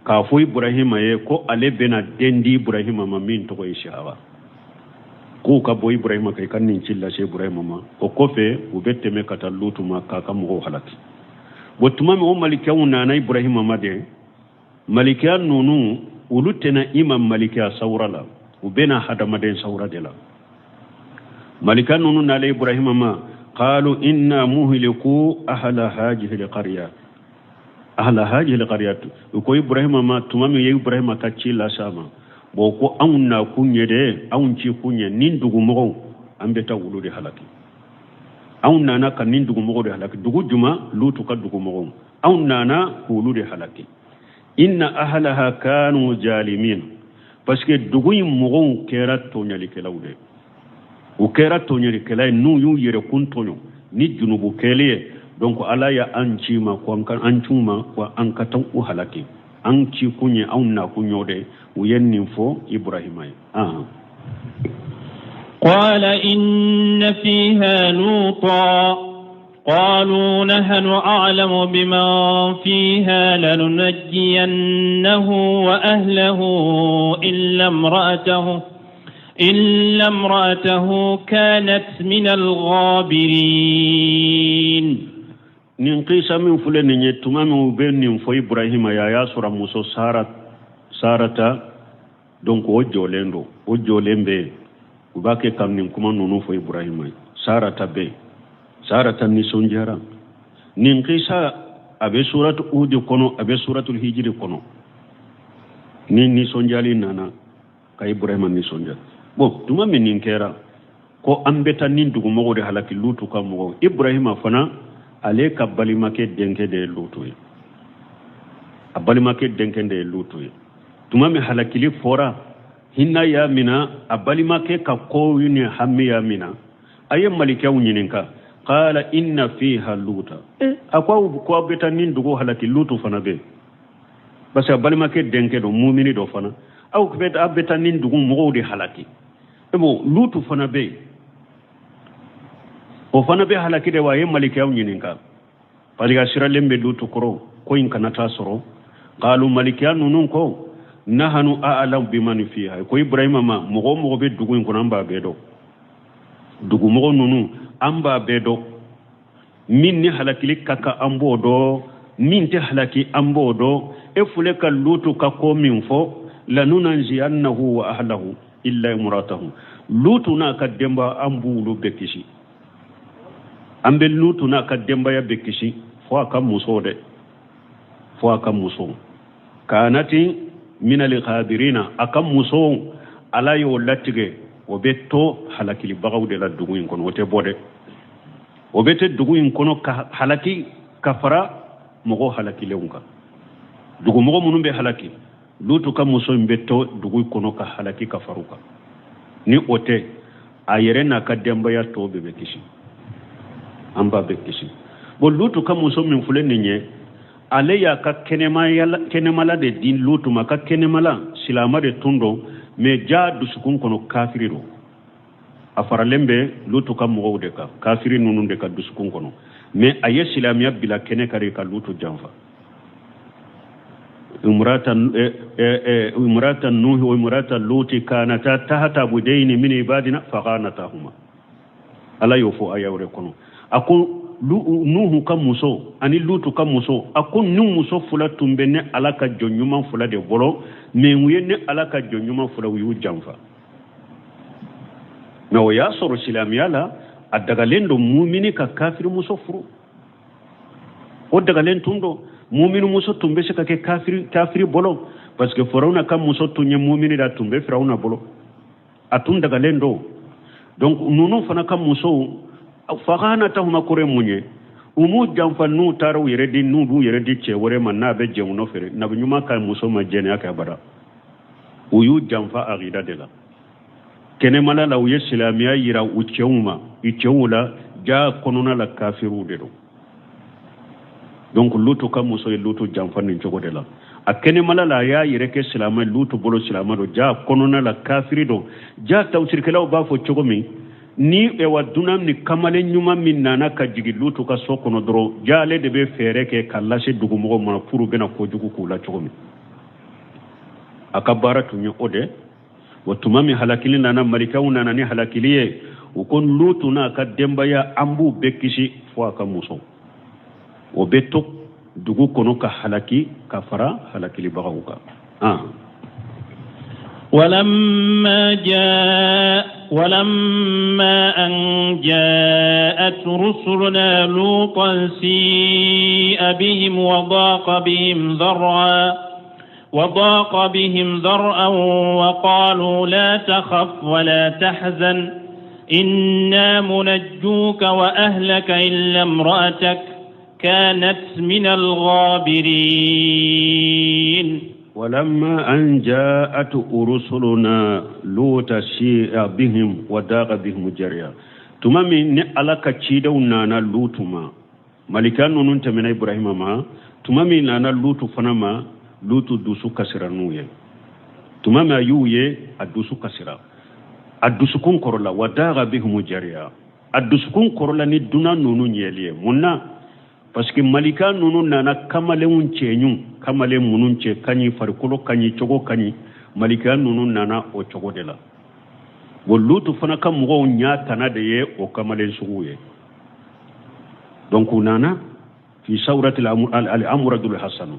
k'a fɔ Ibrahima ye ko ale bɛna den di Ibrahima ma min tɔgɔ ye Isihaka, k'u ka bɔ Ibrahima kan, i ka nin ci lase Ibrahima ma. O kɔfɛ u bɛ tɛmɛ ka taa Lutu ma k'a ka mɔgɔw halaki. Bon, tuma min o malikiyaw nana Ibrahima ma dɛ, malikiya ninnu, olu tɛna i ma malikiya sawura la, u bɛna hadamaden sawura de la. Malika ninnu nalen Ibrahima ma, qalu inna muhliku ahla hajihi alqarya, ahla hajihi alqarya. U ko Ibrahima ma, tuma min ye Ibrahima ka ci lase a ma, bon, ko anw na kun ye dɛ, anw ci kun ye nin dugumɔgɔw, an bɛ taa olu de halaki. Anw nana ka nin dugumɔgɔw de halaki. Dugu juma? Lutu ka dugumɔgɔw. Anw nana k'olu de halaki. Inna ahlaha kanu jalimin, parce que dugu in mɔgɔw kɛra tɔɲalikɛlaw de, u kɛra tɔɲalikɛla ye, n'u y'u yɛrɛkun tɔɲɔ ni junubu kɛli ye. Donc Ala ya an ci ma ko an ka an c'u ma ko an ka taa u halaki. An ci kun ye, anw nakun y'o de. U ye nin fɔ Ibrahima ye. قال إن فيها لوطا قالوا نحن أعلم بمن فيها لننجينه وأهله إلا امرأته كانت من الغابرين. Nin kisa min filɛ nin ye, tuma min u bɛ nin fɔ Ibrahima ye, a y'a sɔrɔ muso Sara, Sarata, donc o jɔlen don, o jɔlen bɛ yen. U b'a kɛ ka nin kuma ninnu fɔ Ibrahima ye, Sarata bɛ yen. Sarata nisɔndiyara. Nin kisa a bɛ suratu Hudi kɔnɔ, a bɛ suratul Hijiri kɔnɔ. Ni nisɔndiyali nana ka Ibrahima nisɔndiya. Bon, tuma min nin kɛra ko an bɛ taa nin dugumɔgɔw de halaki, Lutu ka mɔgɔw, Ibrahima fana, ale ka balimakɛ denkɛ de ye Lutu ye, a balimakɛ denkɛ de ye Lutu ye. Tuma min halakili fɔra, hinɛ y'a mina, a balimakɛ ka kow ni hami y'a mina. A ye malikɛw ɲininka, qala inna fiha luta. A ko aw ko aw bɛ taa nin dugu halaki, Lutu fana bɛ yen, parce que a balimakɛ denkɛ don, mumini dɔ fana. Aw bɛ taa nin dugu mɔgɔw de halaki. E bon, Lutu fana bɛ yen, o fana bɛ halaki de wa? A ye malikɛw ɲininka parce que a siralen bɛ Lutu kɔrɔ ko in kana taa sɔrɔ. Qalu, malikiya ninnu ko nahanu a'lam biman fiha. Ko Ibrahima ma, mɔgɔ o mɔgɔ bɛ dugu in kɔnɔ, an b'a bɛɛ dɔn. Dugumɔgɔ ninnu, an b'a bɛɛ dɔn. Min ni halakili ka kan, an b'o dɔn. Min tɛ halaki, an b'o dɔn. E filɛ ka Lutu ka ko min fɔ, lanunanziyannahu wa ahlahu illa imratahu. Lutu n'a ka denba, an b'olu bɛɛ kisi. An bɛ Lutu n'a ka denbaya bɛɛ kisi, fo a ka muso dɛ, fo a ka muso kanati minal ghabirina. A ka muso, Ala y'o latigɛ, o bɛ to halakilibagaw de la dugu in kɔnɔ. O tɛ bɔ dɛ, o bɛ tɛ dugu in kɔnɔ ka halaki ka fara mɔgɔ halakilenw kan. Dugumɔgɔ minnu bɛ halaki, Lutu ka muso in bɛ to dugu kɔnɔ ka halaki ka fara u kan. Ni o tɛ, a yɛrɛ n'a ka denbaya tɔ bɛɛ bɛ kisi, an b'a bɛɛ kisi. Bon, Lutu ka muso min filɛ nin ye, ale y'a ka kɛnɛmala de di Lutu ma. Ka kɛnɛmala silama de tun don, mais ja dusukun kɔnɔ kafiri don. A faralen bɛ Lutu ka mɔgɔw de kan, kafiri ninnu de ka dusukun kɔnɔ, mais a ye silamɛya bila kɛnɛ kari ka Lutu janfa. Imrata nuhi wa imrata luti kanata tahta abudaini min ibadina fakhanatahuma. Ala y'o fɔ aya wɛrɛ kɔnɔ. A ko Nuhu ka muso ani Lutu ka muso, a ko ninnu muso fila tun bɛ ne Ala ka jɔn ɲuman fila de bolo, mais u ye ne Ala ka jɔn ɲuman fila, u y'u janfa. Mais o y'a sɔrɔ silamɛya la, a dagalen don mumini ka kafiri muso furu. O dagalen tun don, mumini muso tun bɛ se ka kɛ kafiri bolo, parce que Firawuna ka muso tun ye mumini da, tun bɛ Firawuna bolo, a tun dagalen don. Donc ninnu fana ka musow, fakhanatahuma kɔrɔ ye mun ye? U m'u janfa n'u taara u yɛrɛ di, n'u b'u yɛrɛ di cɛ wɛrɛ ma n'a bɛ jɛn u nɔfɛ. Nabi ɲuman ka muso ma jɛnɛya kɛ abada. U y'u janfa akida de la. Kɛnɛmala la, u ye silamɛya yira u cɛw ma, u cɛw la, ja kɔnɔna la kafiriw de don. Donc Lutu ka muso ye Lutu janfa nin cogo de la. A kɛnɛmala la, a y'a yɛrɛ kɛ silamɛ Lutu bolo, silamɛ don, ja kɔnɔna la kafiri don. Ja tafsirikɛlaw b'a fɔ cogo min ni ewa dunan ni kamalen ɲuman min nana ka jigin Lutu ka so kɔnɔ dɔrɔn, ja ale de bɛ fɛɛrɛ kɛ ka lase dugumɔgɔw ma pour bɛna kojugu k'u la cogo min. A ka baara tun ye o de. Wa tuma min halakili nana, malikaw nana ni halakili ye, u ko Lutu n'a ka denbaya, an b'u bɛɛ kisi fo a ka muso, o bɛ to dugu kɔnɔ ka halaki ka fara halakilibagaw kan. ولما أن جاءت رسلنا لوطا سيء بهم وضاق بهم ذرعا وقالوا لا تخف ولا تحزن إنا منجوك وأهلك إلا امرأتك كانت من الغابرين. ولما أن جاءت رسلنا لوطا سيء بهم وضاق بهم ذرعا, tuma min ni Ala ka cidenw nana Lutu ma, malika ninnu tɛmɛna Ibrahima ma, tuma min nana Lutu fana ma, Lutu dusu kasira n'u ye. Tuma min a y'u ye, a dusu kasira, a dusukun kɔrɔla. وضاق بهم ذرعا, a dusukun kɔrɔla ni dunan ninnu ɲɛli ye. Mun na? Parce que malika ninnu nana kamalenw cɛɲu, kamalen minnu cɛ ka ɲi, farikolo ka ɲi, cogo ka ɲi, malika ninnu nana o cogo de la. Bon, Lutu fana ka mɔgɔw ɲa tana de ye o kamalen sugu ye. Donc u nana في صورة الأمرد الحسن,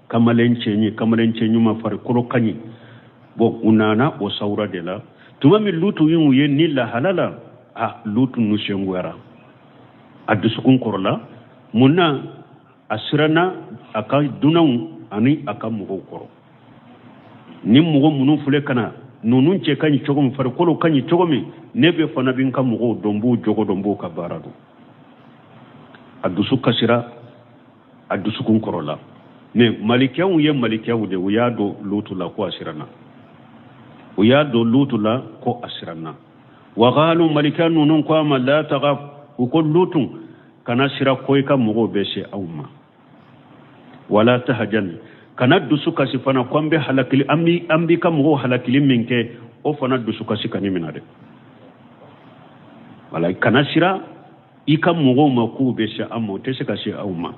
kamalen cɛɲi, kamalen cɛ ɲuman, farikolo ka ɲi. Bon, u nana o sawura de la. Tuma min Lutu y'u ye ni lahala la, a Lutu nisɔngoyara, a dusukun kɔrɔla. Mun na? A siranna a ka dunanw ani a ka mɔgɔw kɔrɔ. Ni mɔgɔ minnu filɛ ka na, ninnu cɛ ka ɲi cogo min, farikolo ka ɲi cogo min, ne bɛ fana bɛ n ka mɔgɔw dɔn, n b'u jogo dɔn, n b'u ka baara dɔn. A dusu kasira, a dusukun kɔrɔla. Mais malikɛw ye malikɛw de, u y'a dɔn Lutu la ko a siranna, u y'a dɔn Lutu la ko a siranna. وقالوا, malika ninnu ko a ma, لا تخف, u ko Lutu kana sira ko i ka mɔgɔw bɛ se aw ma. ولا تحزن, kana dusu kasi fana ko an bɛ halakili, an b'i ka mɔgɔw halakili min kɛ, o fana dusu kasi ka ni minɛ dɛ. Wala kana sira i ka mɔgɔw ma k'u bɛ se an ma, o tɛ se ka se aw ma.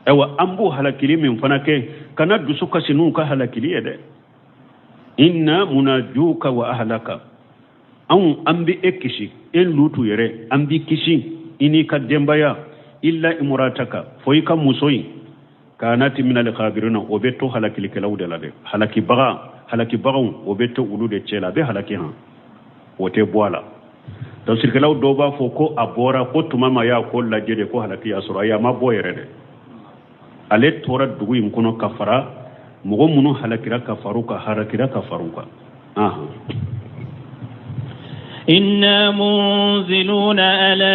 Ayiwa, an b'o halakili min fana kɛ, kana dusu kasi n'u ka halakili ye dɛ. إنا منجوك وأهلك, anw an bɛ e kisi, e Lutu yɛrɛ, an b'i kisi i n'i ka denbaya. إلا امرأتك, fo i ka muso in, كانت من الغابرين, o bɛ to halakilikɛlaw de la dɛ. Halakibaga, halakibagaw, o bɛ to olu de cɛ la, a bɛ halaki han, o tɛ bɔ a la. Tafsirikɛlaw dɔw b'a fɔ ko a bɔra, ko tuma ma y'a ko lajɛ de ko halaki y'a sɔrɔ. Ayi, a ma bɔ yɛrɛ dɛ. Ale tora dugu in kɔnɔ ka fara mɔgɔ minnu halakira ka far'u kan, halakira ka far'u kan. إنا منزلون على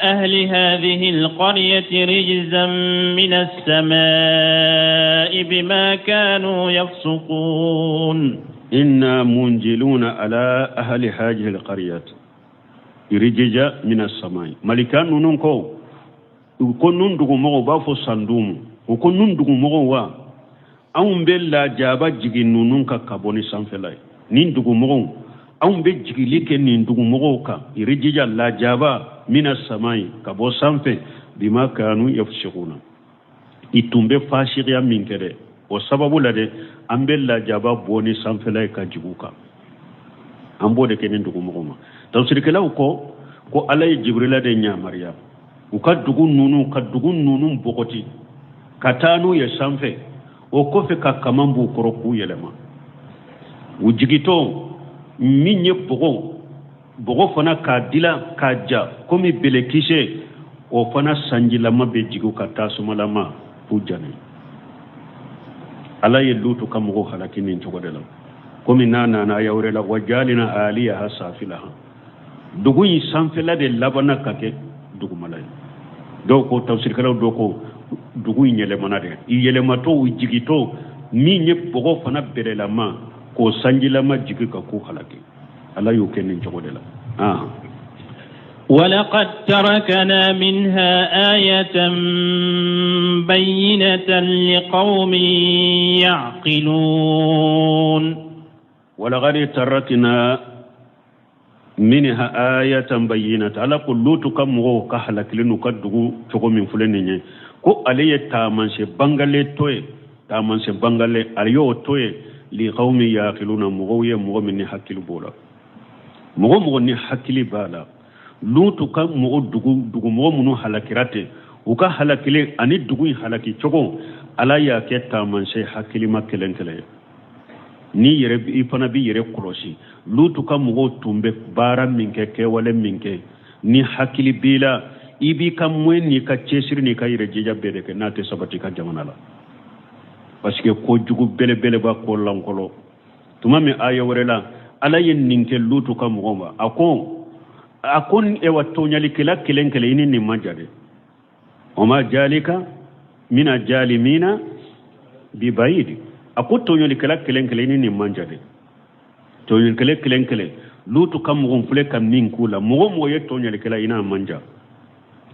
أهل هذه القرية رجزا من السماء بما كانوا يفسقون. إنا منزلون على أهل هذه القرية رجزا من السماء. Malika ninnu ko, u ko nun dugumɔgɔw b'a fɔ Sandumu, u ko nun dugumɔgɔw wa, anw bɛ lajaba jigin ninnu kan ka bɔ ni sanfɛla ye. Nin dugumɔgɔw, anw bɛ jigili kɛ nin dugumɔgɔw kan, رجزا, lajaba, من السماء, ka bɔ sanfɛ, بما كانوا يفسقون, i tun bɛ fasiya min kɛ dɛ, o sababu la dɛ, an bɛ lajaba bɔ ni sanfɛla ye ka jigin u kan. An b'o de kɛ nin dugumɔgɔw ma. Tafsirikɛlaw ko Ala ye Jibirila de ɲamariya. U ka dugu ninnu ka dugu ninnu bɔgɔti ka taa n'u ye sanfɛ, o kɔfɛ ka kaman b'u kɔrɔ k'u yɛlɛma. U jigitɔ min ye bɔgɔ bɔgɔ fana k'a dila k'a ja komi bɛlɛkisɛ, o fana sanjilama bɛ jigin ka tasumalama k'u jani. Ala ye Lutu ka mɔgɔw halaki nin cogo de la, komi n'a nana aya wɛrɛ la, wa jalina aliyaha safilaha, dugu in sanfɛla de labanna ka kɛ dugumala ye. Dɔw ko, tafsirikɛlaw dɔw ko dugu in yɛlɛmana de, i yɛlɛmatɔ u jigitɔ min ye bɔgɔ fana bɛlɛlama k'o sanjilama jigi ka k'u halaki. Ala y'o kɛ nin cogo de la. ولقد تركنا منها آية بينة لقوم يعقلون. ولقد تركنا minha ayatan bayyinatan, Ala ko Lutu ka mɔgɔw ka halakili n'u ka dugu cogo min filɛ nin ye, ko ale ye taamasiyɛn bangalen to ye, taamasiyɛn bangalen ale y'o to ye, liqawmi yaqiluna, mɔgɔw ye mɔgɔ min ni hakili b'o la, mɔgɔ mɔgɔ ni hakili b'a la. Lutu ka mɔgɔ dugu dugumɔgɔ minnu halakira ten, u ka halakili ani dugu in halaki cogo, Ala y'a kɛ taamasiyɛn hakilima kelen kelen ye. N'i yɛrɛ i fana b'i yɛrɛ kɔlɔsi, Lutu ka mɔgɔw tun bɛ baara min kɛ, kɛwale min kɛ, ni hakili b'i la, i b'i ka moyen n'i ka cɛsiri n'i ka yɛrɛ jija bɛɛ de kɛ n'a tɛ sabati i ka jamana la, parce que ko jugu belebeleba ko lankolon. Tuma min aya wɛrɛ la, Ala ye nin kɛ Lutu ka mɔgɔw ma, a ko ewa tɔɲalikɛla kelen kelen, i ni nin man jan dɛ. Wama jalika mina jalimina bibayidi, a ko tɔɲɔlikɛla kelen kelen, i ni nin man jan dɛ. Tɔɲɔlikɛla kelen kelen, Lutu ka mɔgɔw filɛ ka min k'u la, mɔgɔ mɔgɔ ye tɔɲɔlikɛla, i n'a man jan,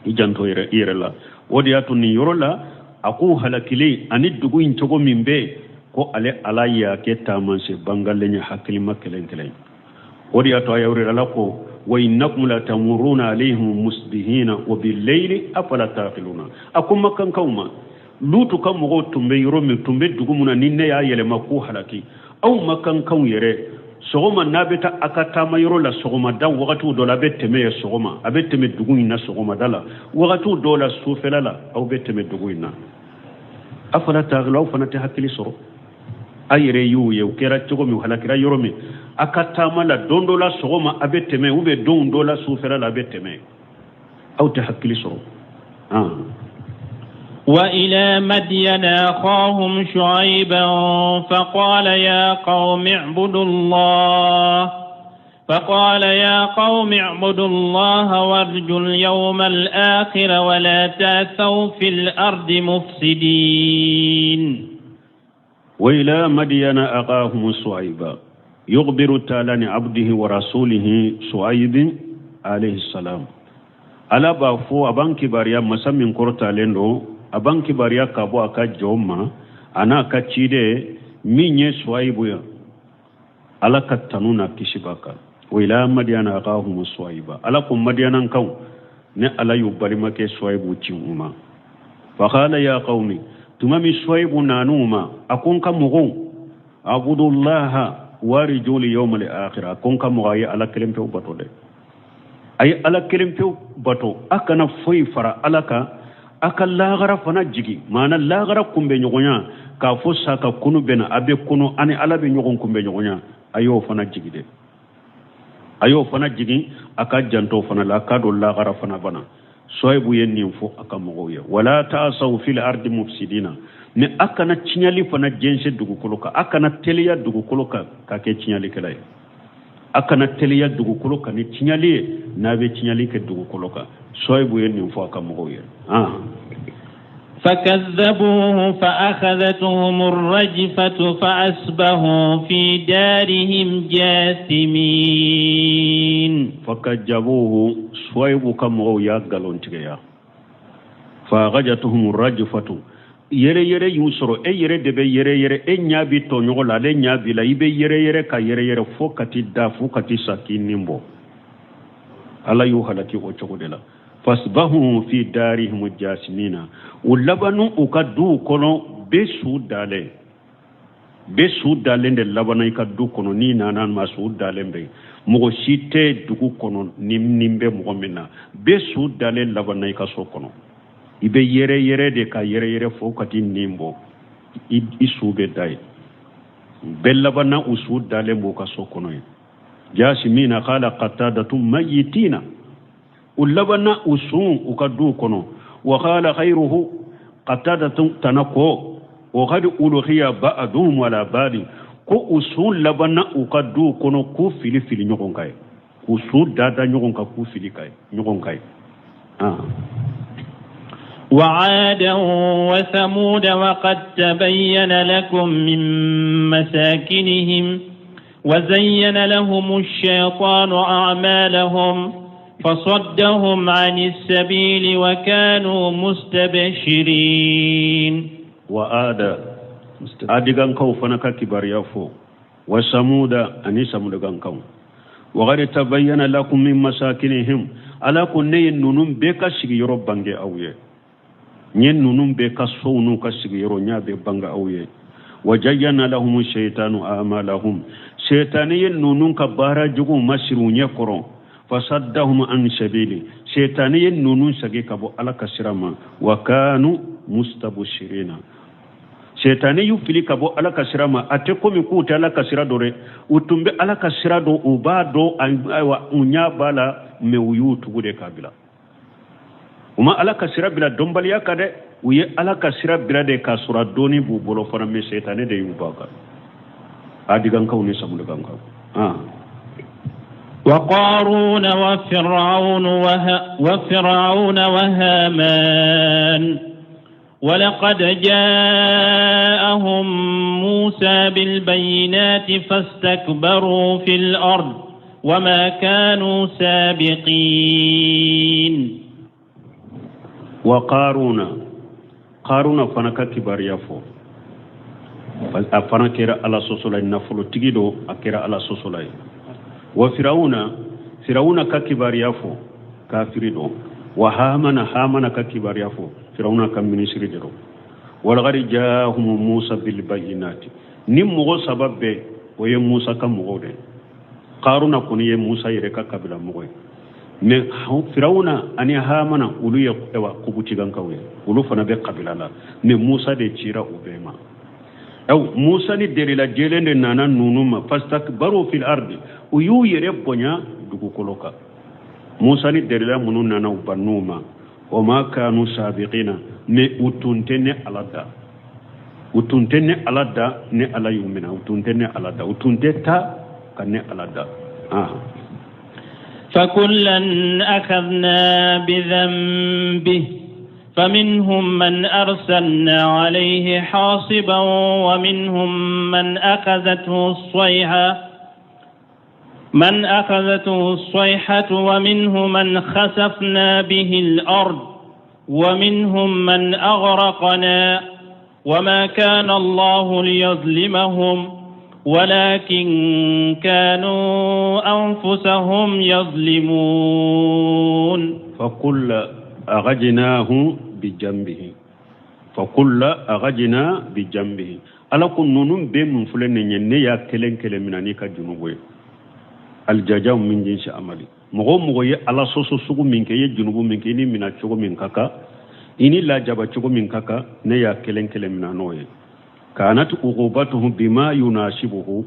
i janto i yɛrɛ la. O de y'a to nin yɔrɔ la, a ko halakili ani dugu in cogo min bɛ, ko ale Ala y'a kɛ taamasiyɛn bangalen ye hakilima kelen kelen. O de y'a to aya wɛrɛ la ko wa innakum la tamuruna alayhim musbihina wa billayli afala taqiluna. A ko makankaw ma, Lutu ka mɔgɔw tun bɛ yɔrɔ min, tun bɛ dugu min na, ni ne y'a yɛlɛma k'u halaki, aw makankaw yɛrɛ, sɔgɔma n'a bɛ taa a ka taama yɔrɔ la, sɔgɔmada wagatiw dɔ la, a bɛ tɛmɛ yen sɔgɔma, a bɛ tɛmɛ dugu in na sɔgɔmada la, wagatiw dɔw la sufɛla la, aw bɛ tɛmɛ dugu in na, afala taqiluna, aw fana tɛ hakili sɔrɔ? A yɛrɛ y'u ye, u kɛra cogo min, u halakira yɔrɔ min, a ka taama la don dɔ la sɔgɔma a bɛ tɛmɛ, ou bien don dɔ la sufɛla la a bɛ tɛmɛ, aw tɛ hakili sɔrɔ? وإلى مدين أخاهم شعيبا فقال يا قوم اعبدوا الله فقال يا قوم اعبدوا الله وارجوا اليوم الآخر ولا تعثوا في الأرض مفسدين. وإلى مدين أخاهم شعيبا، يخبر تعالى عن عبده ورسوله شعيب عليه السلام. Ala b'a fɔ, a b'an kibaruya, masa min kɔrɔtalen don, a b'an kibaruya ka bɔ a ka jɔn ma a n'a ka ciden min ye Suwayibu ye, Ala ka tanu n'a kisi b'a kan. Wa ila madiyana akahum suwayiba, Ala ko madiyanankaw, ne Ala y'u balimakɛ Suwayibu ci u ma. Faqala ya qawmi, tuma min Suwayibu nan'u ma, a ko n ka mɔgɔw, abudullaha warijuli yawmal akhirah, a ko n ka mɔgɔ, a ye Ala kelen pewu bato dɛ, a ye Ala kelen pewu bato, a kana foyi fara Ala kan, a ka lahara fana jigi, maana lahara kunbɛ ɲɔgɔnya, k'a fɔ sa ka kunu bɛ na, a bɛ kunu ani Ala bɛ ɲɔgɔn kunbɛ ɲɔgɔnya, a y'o fana jigi dɛ, a y'o fana jigin, a ka janto fana la, a k'a dɔn lahara fana bana. Suwayibu ye nin fɔ a ka mɔgɔw ye. Wala ta'asaw fil ardi mufsidina, ni a kana tiɲɛli fana jɛnsɛn dugukolo kan, a kana teliya dugukolo kan ka kɛ tiɲɛlikɛla ye, a kana teliya dugukolo kan ni tiɲɛli ye, n'a bɛ tiɲɛli kɛ dugukolo kan. Suwayibu ye nin fɔ a ka mɔgɔw ye. فكذبوه فأخذتهم الرجفة فأصبحوا في دارهم جاثمين. فكذبوه، Suwayibu ka mɔgɔw y'a nkalon tigɛya. فأخذتهم الرجفة، yɛrɛ yɛrɛ y'u sɔrɔ. E yɛrɛ de bɛ yɛrɛ yɛrɛ, e ɲɛ bi tɔɲɔgɔn la, ale ɲɛ b'i la, i bɛ yɛrɛ yɛrɛ ka yɛrɛ yɛrɛ fo ka t'i da, fo ka t'i sa k'i nin bɔ. Ala y'u halaki o cogo de la. فأصبحوا في دارهم جاثمين, u labanu u ka duw kɔnɔ bɛ su dalen. Bɛɛ su dalen de labanna i ka du kɔnɔ. N'i nana ma, su dalen bɛ yen, mɔgɔ si tɛ dugu kɔnɔ ni nin bɛ mɔgɔ min na. Bɛɛ su dalen labanna i ka so kɔnɔ. I bɛ yɛrɛ yɛrɛ de ka yɛrɛ yɛrɛ fo ka t'i nin bɔ, i su bɛ da yen. Bɛɛ labanna, u su dalen b'u ka so kɔnɔ yen. Jasimina qala qatadatu mayitina, u labanna u sun u ka duw kɔnɔ. Wa qala ghayruhu, qatada tana ko wa qad ulqiya ba'duhum ala ba'di, ko u sun labanna u ka duw kɔnɔ k'u fili fili ɲɔgɔn kan ye, k'u sun dada ɲɔgɔn kan, k'u fili ka ɲɔgɔn kan ye. وعادا وثمود وقد تبين لكم من مساكنهم وزين لهم الشيطان أعمالهم فصدهم عن السبيل وكانوا مستبشرين. وعادا, adigankaw fana ka kibaruya fɔ, wa samuda, ani samudagankaw. Waqad tabayyana lakum min masakinihim, Ala ko ne ye ninnu bɛɛ ka sigiyɔrɔ bange aw ye. N ye ninnu bɛɛ ka sow n'u ka sigiyɔrɔ, n y'a bɛɛ bange aw ye. Wa zayyana lahum shaytanu a'malahum, shetani ye ninnu ka baara juguw masiri u ɲɛ kɔrɔ. Fasaddahum an sabili, shetani ye ninnu sagi ka bɔ Ala ka sira ma. Wa kanu mustabshirina, setani y'u fili ka bɔ Ala ka sira ma. A tɛ komi k'u tɛ Ala ka sira dɔn dɛ, u tun bɛ Ala ka sira dɔn, u b'a dɔn, ayiwa, u ɲɛ b'a la, mɛ u y'u tugu de k'a bila. U ma Ala ka sira bila dɔnbaliya kan dɛ, u ye Ala ka sira bila de k'a sɔrɔ a dɔnni b'u bolo fana, mɛ setani de y'u b'a kan. Adigankaw ni samudagankaw. وقارون وفرعون وه وفرعون وهامان ولقد جاءهم موسى بالبينات فاستكبروا في الأرض وما كانوا سابقين. وقارون, Qaruna fana ka kibaruya fɔ. A fana kɛra Ala sɔsɔla ye, nafolotigi don, a kɛra Ala sɔsɔla ye. Wa Firawuna, Firawuna ka kibaruya fɔ, kafiri don. Wa Hamana, Hamana ka kibaruya fɔ, Firawuna ka minisiri de don. Walaqad jahum Musa bilbayinati, ni mɔgɔ saba bɛɛ, o ye Musa ka mɔgɔw de. Karuna kɔni ye Musa yɛrɛ ka kabila mɔgɔ ye, mɛ Firawuna ani Hamana, olu ye ɛwa kubutigankaw ye, olu fana bɛ kabila la, mɛ Musa de cira u bɛɛ ma. Aw Musa ni delila jɛlen de nana nunu ma. Fastakbaru fil ardi, u y'u yɛrɛ bonya dugukolo kan. Musa ni delila minnu nana, u bann'u ma. Wa ma kanu sabiqina, mɛ u tun tɛ ne Ala da, u tun tɛ ne Ala da, ne Ala y'u minɛ. U tun tɛ ne Ala da, u tun tɛ taa ka ne Ala da. فكلا أخذنا بذنبه فمنهم من أرسلنا عليه حاصبا ومنهم من أخذته الصيحة ومنهم من خسفنا به الأرض ومنهم من أغرقنا وما كان الله ليظلمهم ولكن كانوا أنفسهم يظلمون. فكلا أخذناه بذنبه، فكلا أخذنا بذنبه, Ala ko ninnu bɛɛ mun filɛ nin ye, ne y'a kelen kelen minɛ n'i ka junubu ye. Aljazau min jinsi amali, mɔgɔ o mɔgɔ ye Ala sɔsɔ sugu min kɛ, i ye junubu min kɛ, i ni minɛ cogo min ka kan, i ni lajaba cogo min ka kan, ne y'a kelen kelen minɛ n'o ye. Kanat uqubatuhu bima yunasibuhu,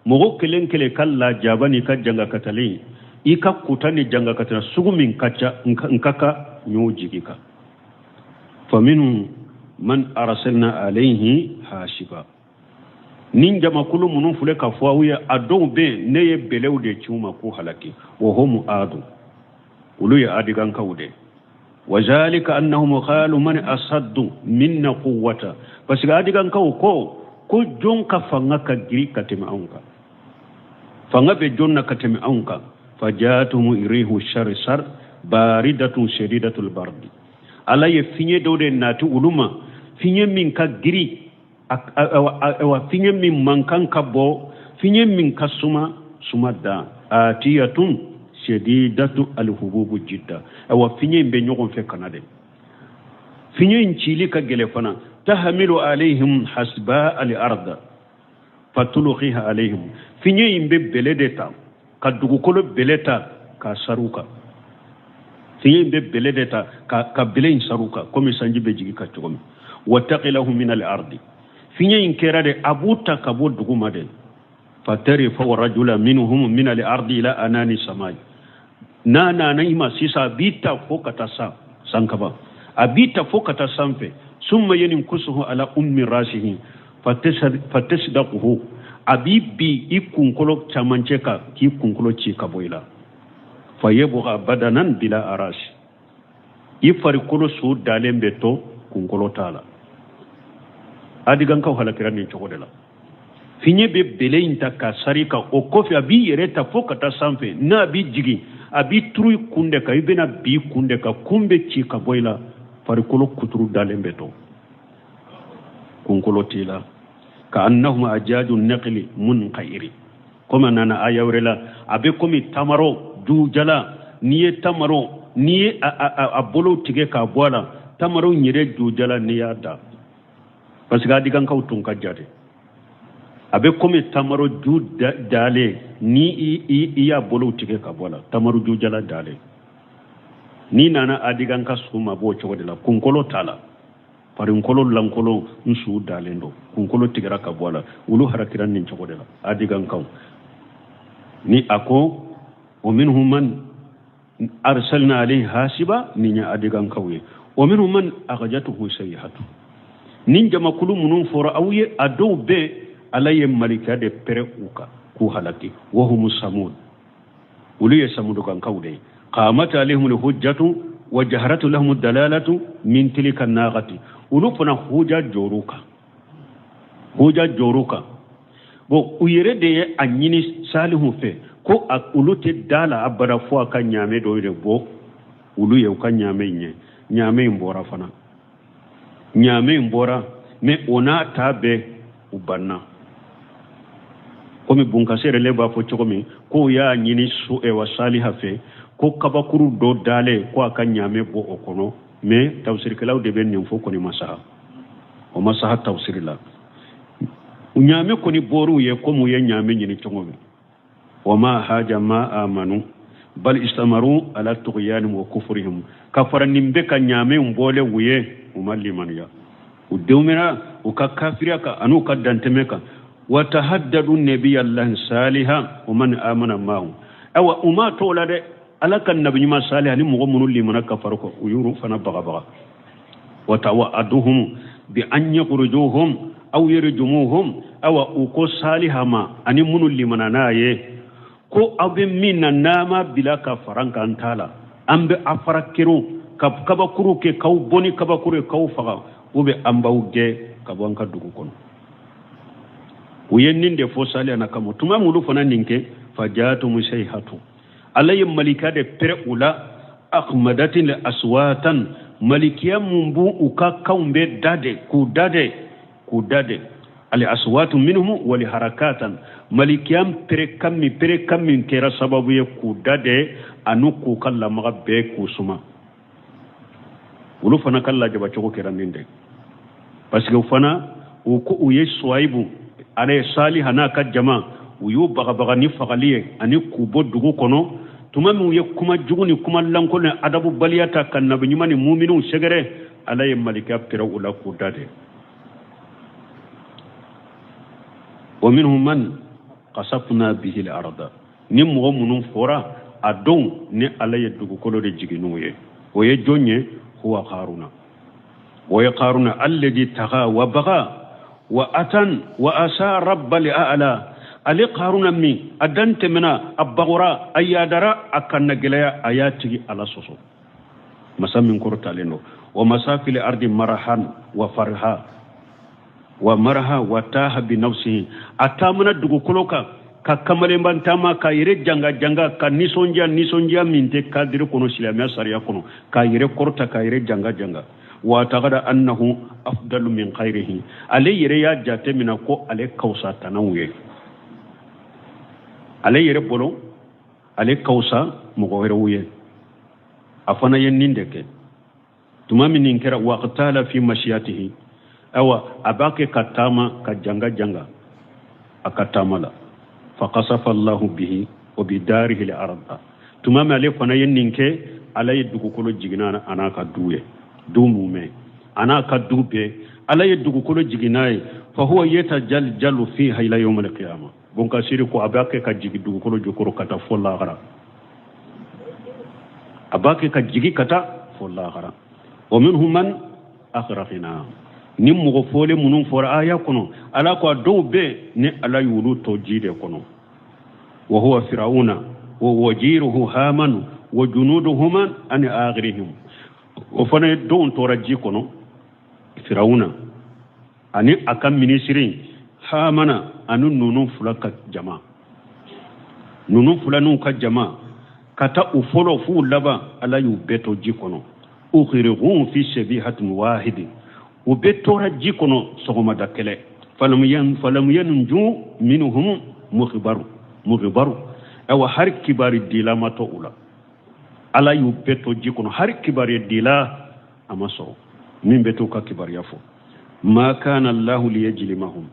mɔgɔ kelen kelen ka lajaba n'i ka jangakatalen, i ka kuta ni jangakatalen sugu min ka ca n ka kan, n y'o jigi kan. Faminhum man arsalna alayhi hasiba, nin jamakulu minnu filɛ ka fɔ aw ye, a dɔw bɛ yen, ne ye bɛlɛw de ci u ma k'u halaki. Wa hum adu, olu ye adigankaw de. Wa zalika annahum qalu man asaddu minna quwwata, parce que adigankaw ko jɔn ka fanga ka giri ka tɛmɛ anw kan? Fanga bɛ jɔn na ka tɛmɛ anw kan? Fajatuhum rihu sarsar baridatun shadidatul bardi, Ala ye fiɲɛ dɔ de nati olu ma, fiɲɛ min ka giri, awa, fiɲɛ min man kan ka bɔ, fiɲɛ min ka suma, suma dan. Atiyatun shadidatu alhububu jidda, awa, fiɲɛ in bɛ ɲɔgɔn fɛ kana dɛ, fiɲɛ in cili ka gɛlɛ fana. Tahamilu alayhim hasba al arda. Fatulqiha alayhim, fiɲɛ in bɛ bɛlɛ de ta ka dugukolo bɛlɛ ta k'a sari u kan. Fiɲɛ in bɛ bɛlɛ de ta ka bɛlɛ in sari u kan, komi sanji bɛ jigin ka cogo min. Wa taqilahu min al ardi, fiɲɛ in kɛra de a b'u ta ka bɔ dugu ma de. Fatarfau rajula minhum min al ardi ila anani samai, n'a nana i ma sisan, a b'i ta fo ka taa sa sankaba, a b'i ta fo ka taa sanfɛ. Summa yankusuhu ala ummi rasihi fatasdaquhu, a b'i bi i kunkolo camancɛ kan k'i kunkolo ci ka bɔ i la. Fayabqa badanan bila arasi, i farikolo su dalen bɛ to, kunkolo t'a la. Adigankaw halakira nin cogo de la. Fiɲɛ bɛ bɛlɛ in ta k'a sari kan, o kɔfɛ a b'i yɛrɛ ta fo ka taa sanfɛ. N'a b'i jigin, a b'i turu i kun de kan, i bɛna bin i kun de kan, kun bɛ ci ka bɔ i la, farikolo kuturu dalen bɛ to, kunkolo t'i la. Ka annahum ajaju naqli munqairi, komi a nana aya wɛrɛ la, a bɛ komi tamaro jujala. N'i ye tamaro, n'i ye a bolo tigɛ k'a bɔ a la, tamaro yɛrɛ jujala n'i y'a da, parce que adigankaw tun ka ja de, a bɛ komi tamaro ju dalen, ni i y'a bolo tigɛ ka bɔ a la, tamaro jujala dalen. N'i nana adigan ka su ma, b'o cogo de la, kunkolo t'a la, farinkolo lankolon n su dalen don, kunkolo tigɛra ka bɔ a la. Olu harakira nin cogo de la, adigankaw. Ni a ko wa minhum man arsalna alayhi hasiba, nin ye adigankaw ye. Wa minhum man akhajatuhu sayhatu, nin jamakulu minnu fɔra aw ye, a dɔw bɛ ala ye malika de pɛrɛ u kan k'u halaki. Wa humu samud, olu ye samudukankaw de ye. Qamat alayhim alhujjatu wa jaharatu lahum dalalatu min tilka naqati, olu fana huja jɔr'u kan, huja jɔr'u kan. Bon, u yɛrɛ de ye a ɲini Salihu fɛ ko olu tɛ da la abada fo a ka ɲaamɛ dɔ de bɔ olu ye, u ka ɲaamɛ in ye. Ɲaamɛ in bɔra fana, ɲaamɛ in bɔra, mais o n'a ta bɛɛ u banna. Komi bunkase yɛrɛ b'a fɔ cogo min, k'o y'a ɲini wa Saliha fɛ ko kabakuru dɔ dalen ko a ka ɲaamɛ bɔ o kɔnɔ. Mais tafsirikɛlaw de bɛ nin fɔ, kɔni ma saha, o ma saha tafsiri la. Ɲaamɛ kɔni bɔr'u ye komi u ye ɲaamɛ ɲini cogo min. Wa ma haja ma amanu bal istamaru ala tughyanihim wa kufrihim, ka fara nin bɛɛ kan ɲaamɛ bɔlen u ye, u ma limaniya, u dɛmɛra u ka kafiriya kan an'u ka dantɛmɛ kan. Wa tahaddadu nabiyallahi saliha wa man amana ma'ahu, awa u ma t'o la dɛ, ala ka nabi ɲuman saliha ni mɔgɔ minnu limana ka fara kɔ, u y'olu fana bagabaga. Wa tawa'aduhum bi an yakhrujuhum aw yarjumuhum, awa u ko saliha ma ani minnu limana n'a ye ko aw bɛ min na n'a ma bila ka fara kan t'a la, an bɛ a fara keru ka kabakuru kɛ k'aw bɔ ni kabakuru ye k'aw faga, u bɛ an b'aw gɛn ka bɔ an ka dugu kɔnɔ. U ye nin de fɔ saliha na kama. Tuma min olu fana nin kɛ, fajatumu sayhatu, ala ye malika de pɛrɛ u la, akhmadatin li aswatan, malikiya mun b'u u ka kanw bɛ da de k'u da de k'u da de, ali aswatu minhum wali harakatan, malikiya pɛrɛ kan min pɛrɛ kan min kɛra sababu ye k'u da de ani k'u ka lamaga bɛɛ k'u suma. Olu fana ka lajaba cogo kɛra nin de, parce que u fana u ko u ye Suwayibu ale ye Saliha n'a ka jama, u y'u bagabaga ni fagali ye ani k'u bɔ dugu kɔnɔ. Tuma min u ye kuma jugu ni kuma lankolon ni adabubaliya ta ka nabi ɲuman ni muminiw sɛgɛrɛ, ala ye malika pɛrɛ u la k'u da de. Wa minhum man qasafna bihi al-arda, ni mɔgɔ minnu fɔra a don ni ala ye dugukolo de jigin n'u ye, o ye jɔn ye? Huwa Qaruna, o ye Qaruna alladhi tagha wa bagha wa atan wa asa rabba li a'la. Ale Qaruna min a dan tɛmɛna, a bagora, a yadara, a kanna gɛlɛya, a y'a tigi ala sɔsɔ, masa min kɔrɔtalen don. Wa masafili ardi marahan wa farha wa maraha wa taha bi nafsihi, a taamana dugukolo kan ka kamalenba taama ka yɛrɛ janga janga ka nisɔndiya nisɔndiya min tɛ kadiri kɔnɔ silamɛya sariya kɔnɔ, k'a yɛrɛ kɔrɔta k'a yɛrɛ janga janga. Wa tagada annahu afdalu min khayrihi, ale yɛrɛ y'a jate minɛ ko ale ka fisa tanaw ye, ale yɛrɛ bolo ale ka fisa mɔgɔ wɛrɛw ye. A fana ye nin de kɛ tuma min nin kɛra, waqtala fi mashiyatihi, awa a b'a kɛ ka taama ka janga janga. A ka taama la, fakasafa Allahu bihi wa bidarihi al-arda. Tuma min ale fana ye nin kɛ, Ala ye dugukolo jigin a n'a ka du ye, du mumɛ a n'a ka du bɛɛ, Ala ye dugukolo jigin n'a ye. Fa huwa yatajaljalu fiha ila yawm al-qiyama. Bonkasiri ko a b'a kɛ ka jigin dugukolo jukɔrɔ ka taa fo lahara, a b'a kɛ ka jigin ka taa fo lahara. Wa minhum man aghraqna. Ni mɔgɔ fɔlen minnu fɔra aya kɔnɔ, Ala ko a dɔw bɛ ni Ala y'olu to ji de kɔnɔ. Wa huwa firawuna wa wajiruhu hamanu wa junuduhuma ani akhirihim. O fana ye dɔw tora ji kɔnɔ, Firawuna ani a ka minisiri Hamana ani ninnu fila ka jama, ninnu fila n'u ka jama ka taa u fɔlɔ f'u laban, Ala y'u bɛɛ to ji kɔnɔ. Ukhriqu fi sabihatin wahidin, u bɛɛ tora ji kɔnɔ sɔgɔmada kelen. Falam yanju minhum mukhbaru mukhbaru. Awa, hari kibari dila ma to u la. Ala y'u bɛɛ to ji kɔnɔ, hari kibari dila a ma sɔrɔ min bɛ to ka kibaruya fɔ. Ma kana Allahu liyajlimahum.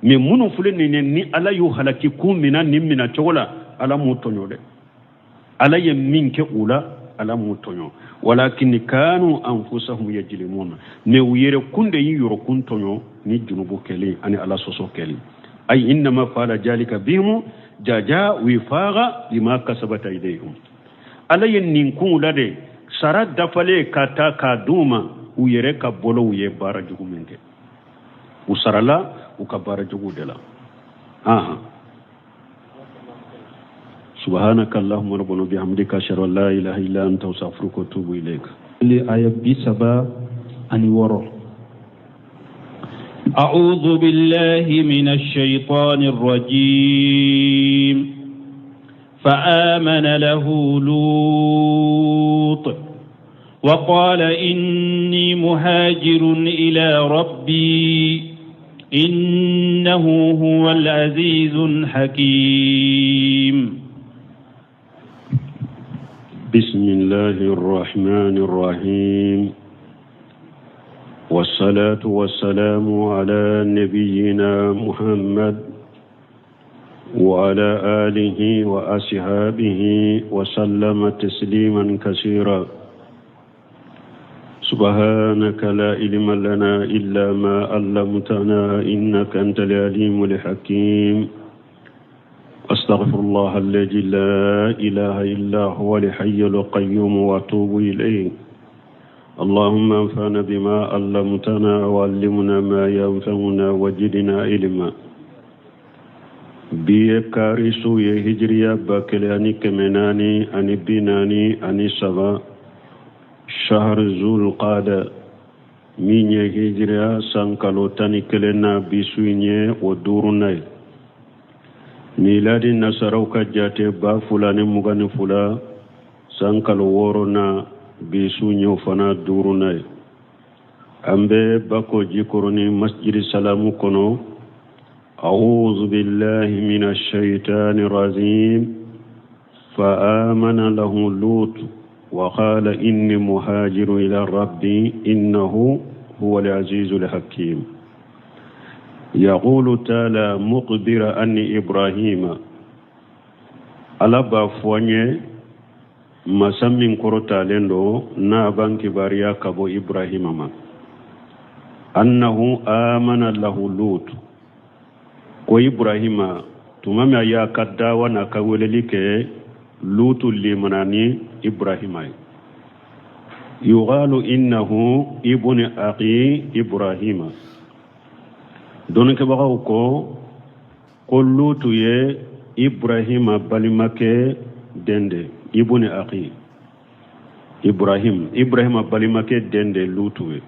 Mais minnu filɛ nin ye, ni Ala y'u halaki kun min na, nin mina cogo la, Ala m'u tɔɲɔ dɛ. Ala ye min kɛ u la, Ala m'u tɔɲɔ. Walakin kanu anfusahum yajlimuna. Mais u yɛrɛ kun de y'i yɔrɔ kun tɔɲɔ ni junubu kɛlen ani Ala sɔsɔ kɛlen. Ay innama fala jalika bihim jaja wifaga lima kasabat aydihim. Ala ye nin kun la de sara dafalen ka taa k'a d'u ma, u yɛrɛ ka bolow ye baara jugu min kɛ, u sarala u ka baara jugu de la. Ahan, subhanaka allahumma rabbana bihamdika, ashhadu an la ilaha illa anta, astaghfiruka wa atubu ilayk. Aya 36. أعوذ بالله من الشيطان الرجيم. فآمن له لوط وقال إني مهاجر إلى ربي إنه هو العزيز الحكيم. بسم الله الرحمن الرحيم، والصلاة والسلام على نبينا محمد وعلى آله وأصحابه وسلم تسليما كثيرا. سبحانك لا علم لنا إلا ما علمتنا إنك أنت العليم الحكيم. أستغفر الله الذي لا إله إلا هو الحي القيوم وأتوب إليه. اللهم انفعنا بما علمتنا وعلمنا ما ينفعنا وزدنا علما. Bi ye kari su ye, hijiriya 1443, shahar Zul Qada, min ye hijiriya san kalo 11 na, bi su in ye o duurunan ye. Miladi nasaraw ka jate, 2022, san kalo wɔɔrɔ na, bi su ye o fana duurunan ye. An bɛ Bako Jikɔrɔni Masjidi Salamu kɔnɔ. أعوذ بالله من الشيطان الرجيم. فآمن له لوط وقال إني مهاجر إلى ربي إنه هو العزيز الحكيم. يقول تعالى مخبر أن إبراهيم، Ala b'a fɔ an ye, masa min kɔrɔtalen don, n'a b'an kibaruya ka bɔ Ibrahima ma, annahu amana lahu Lut, ko Ibrahima tuma min a y'a ka dawa n'a ka weleli kɛ, Lutu limana ni Ibrahima ye. Yuqalu innahu ibni akhi Ibrahima. Dɔnnikɛbagaw ko ko Lutu ye Ibrahima balimakɛ den de, ibni akhi Ibrahim, Ibrahima balimakɛ den de Lutu ye.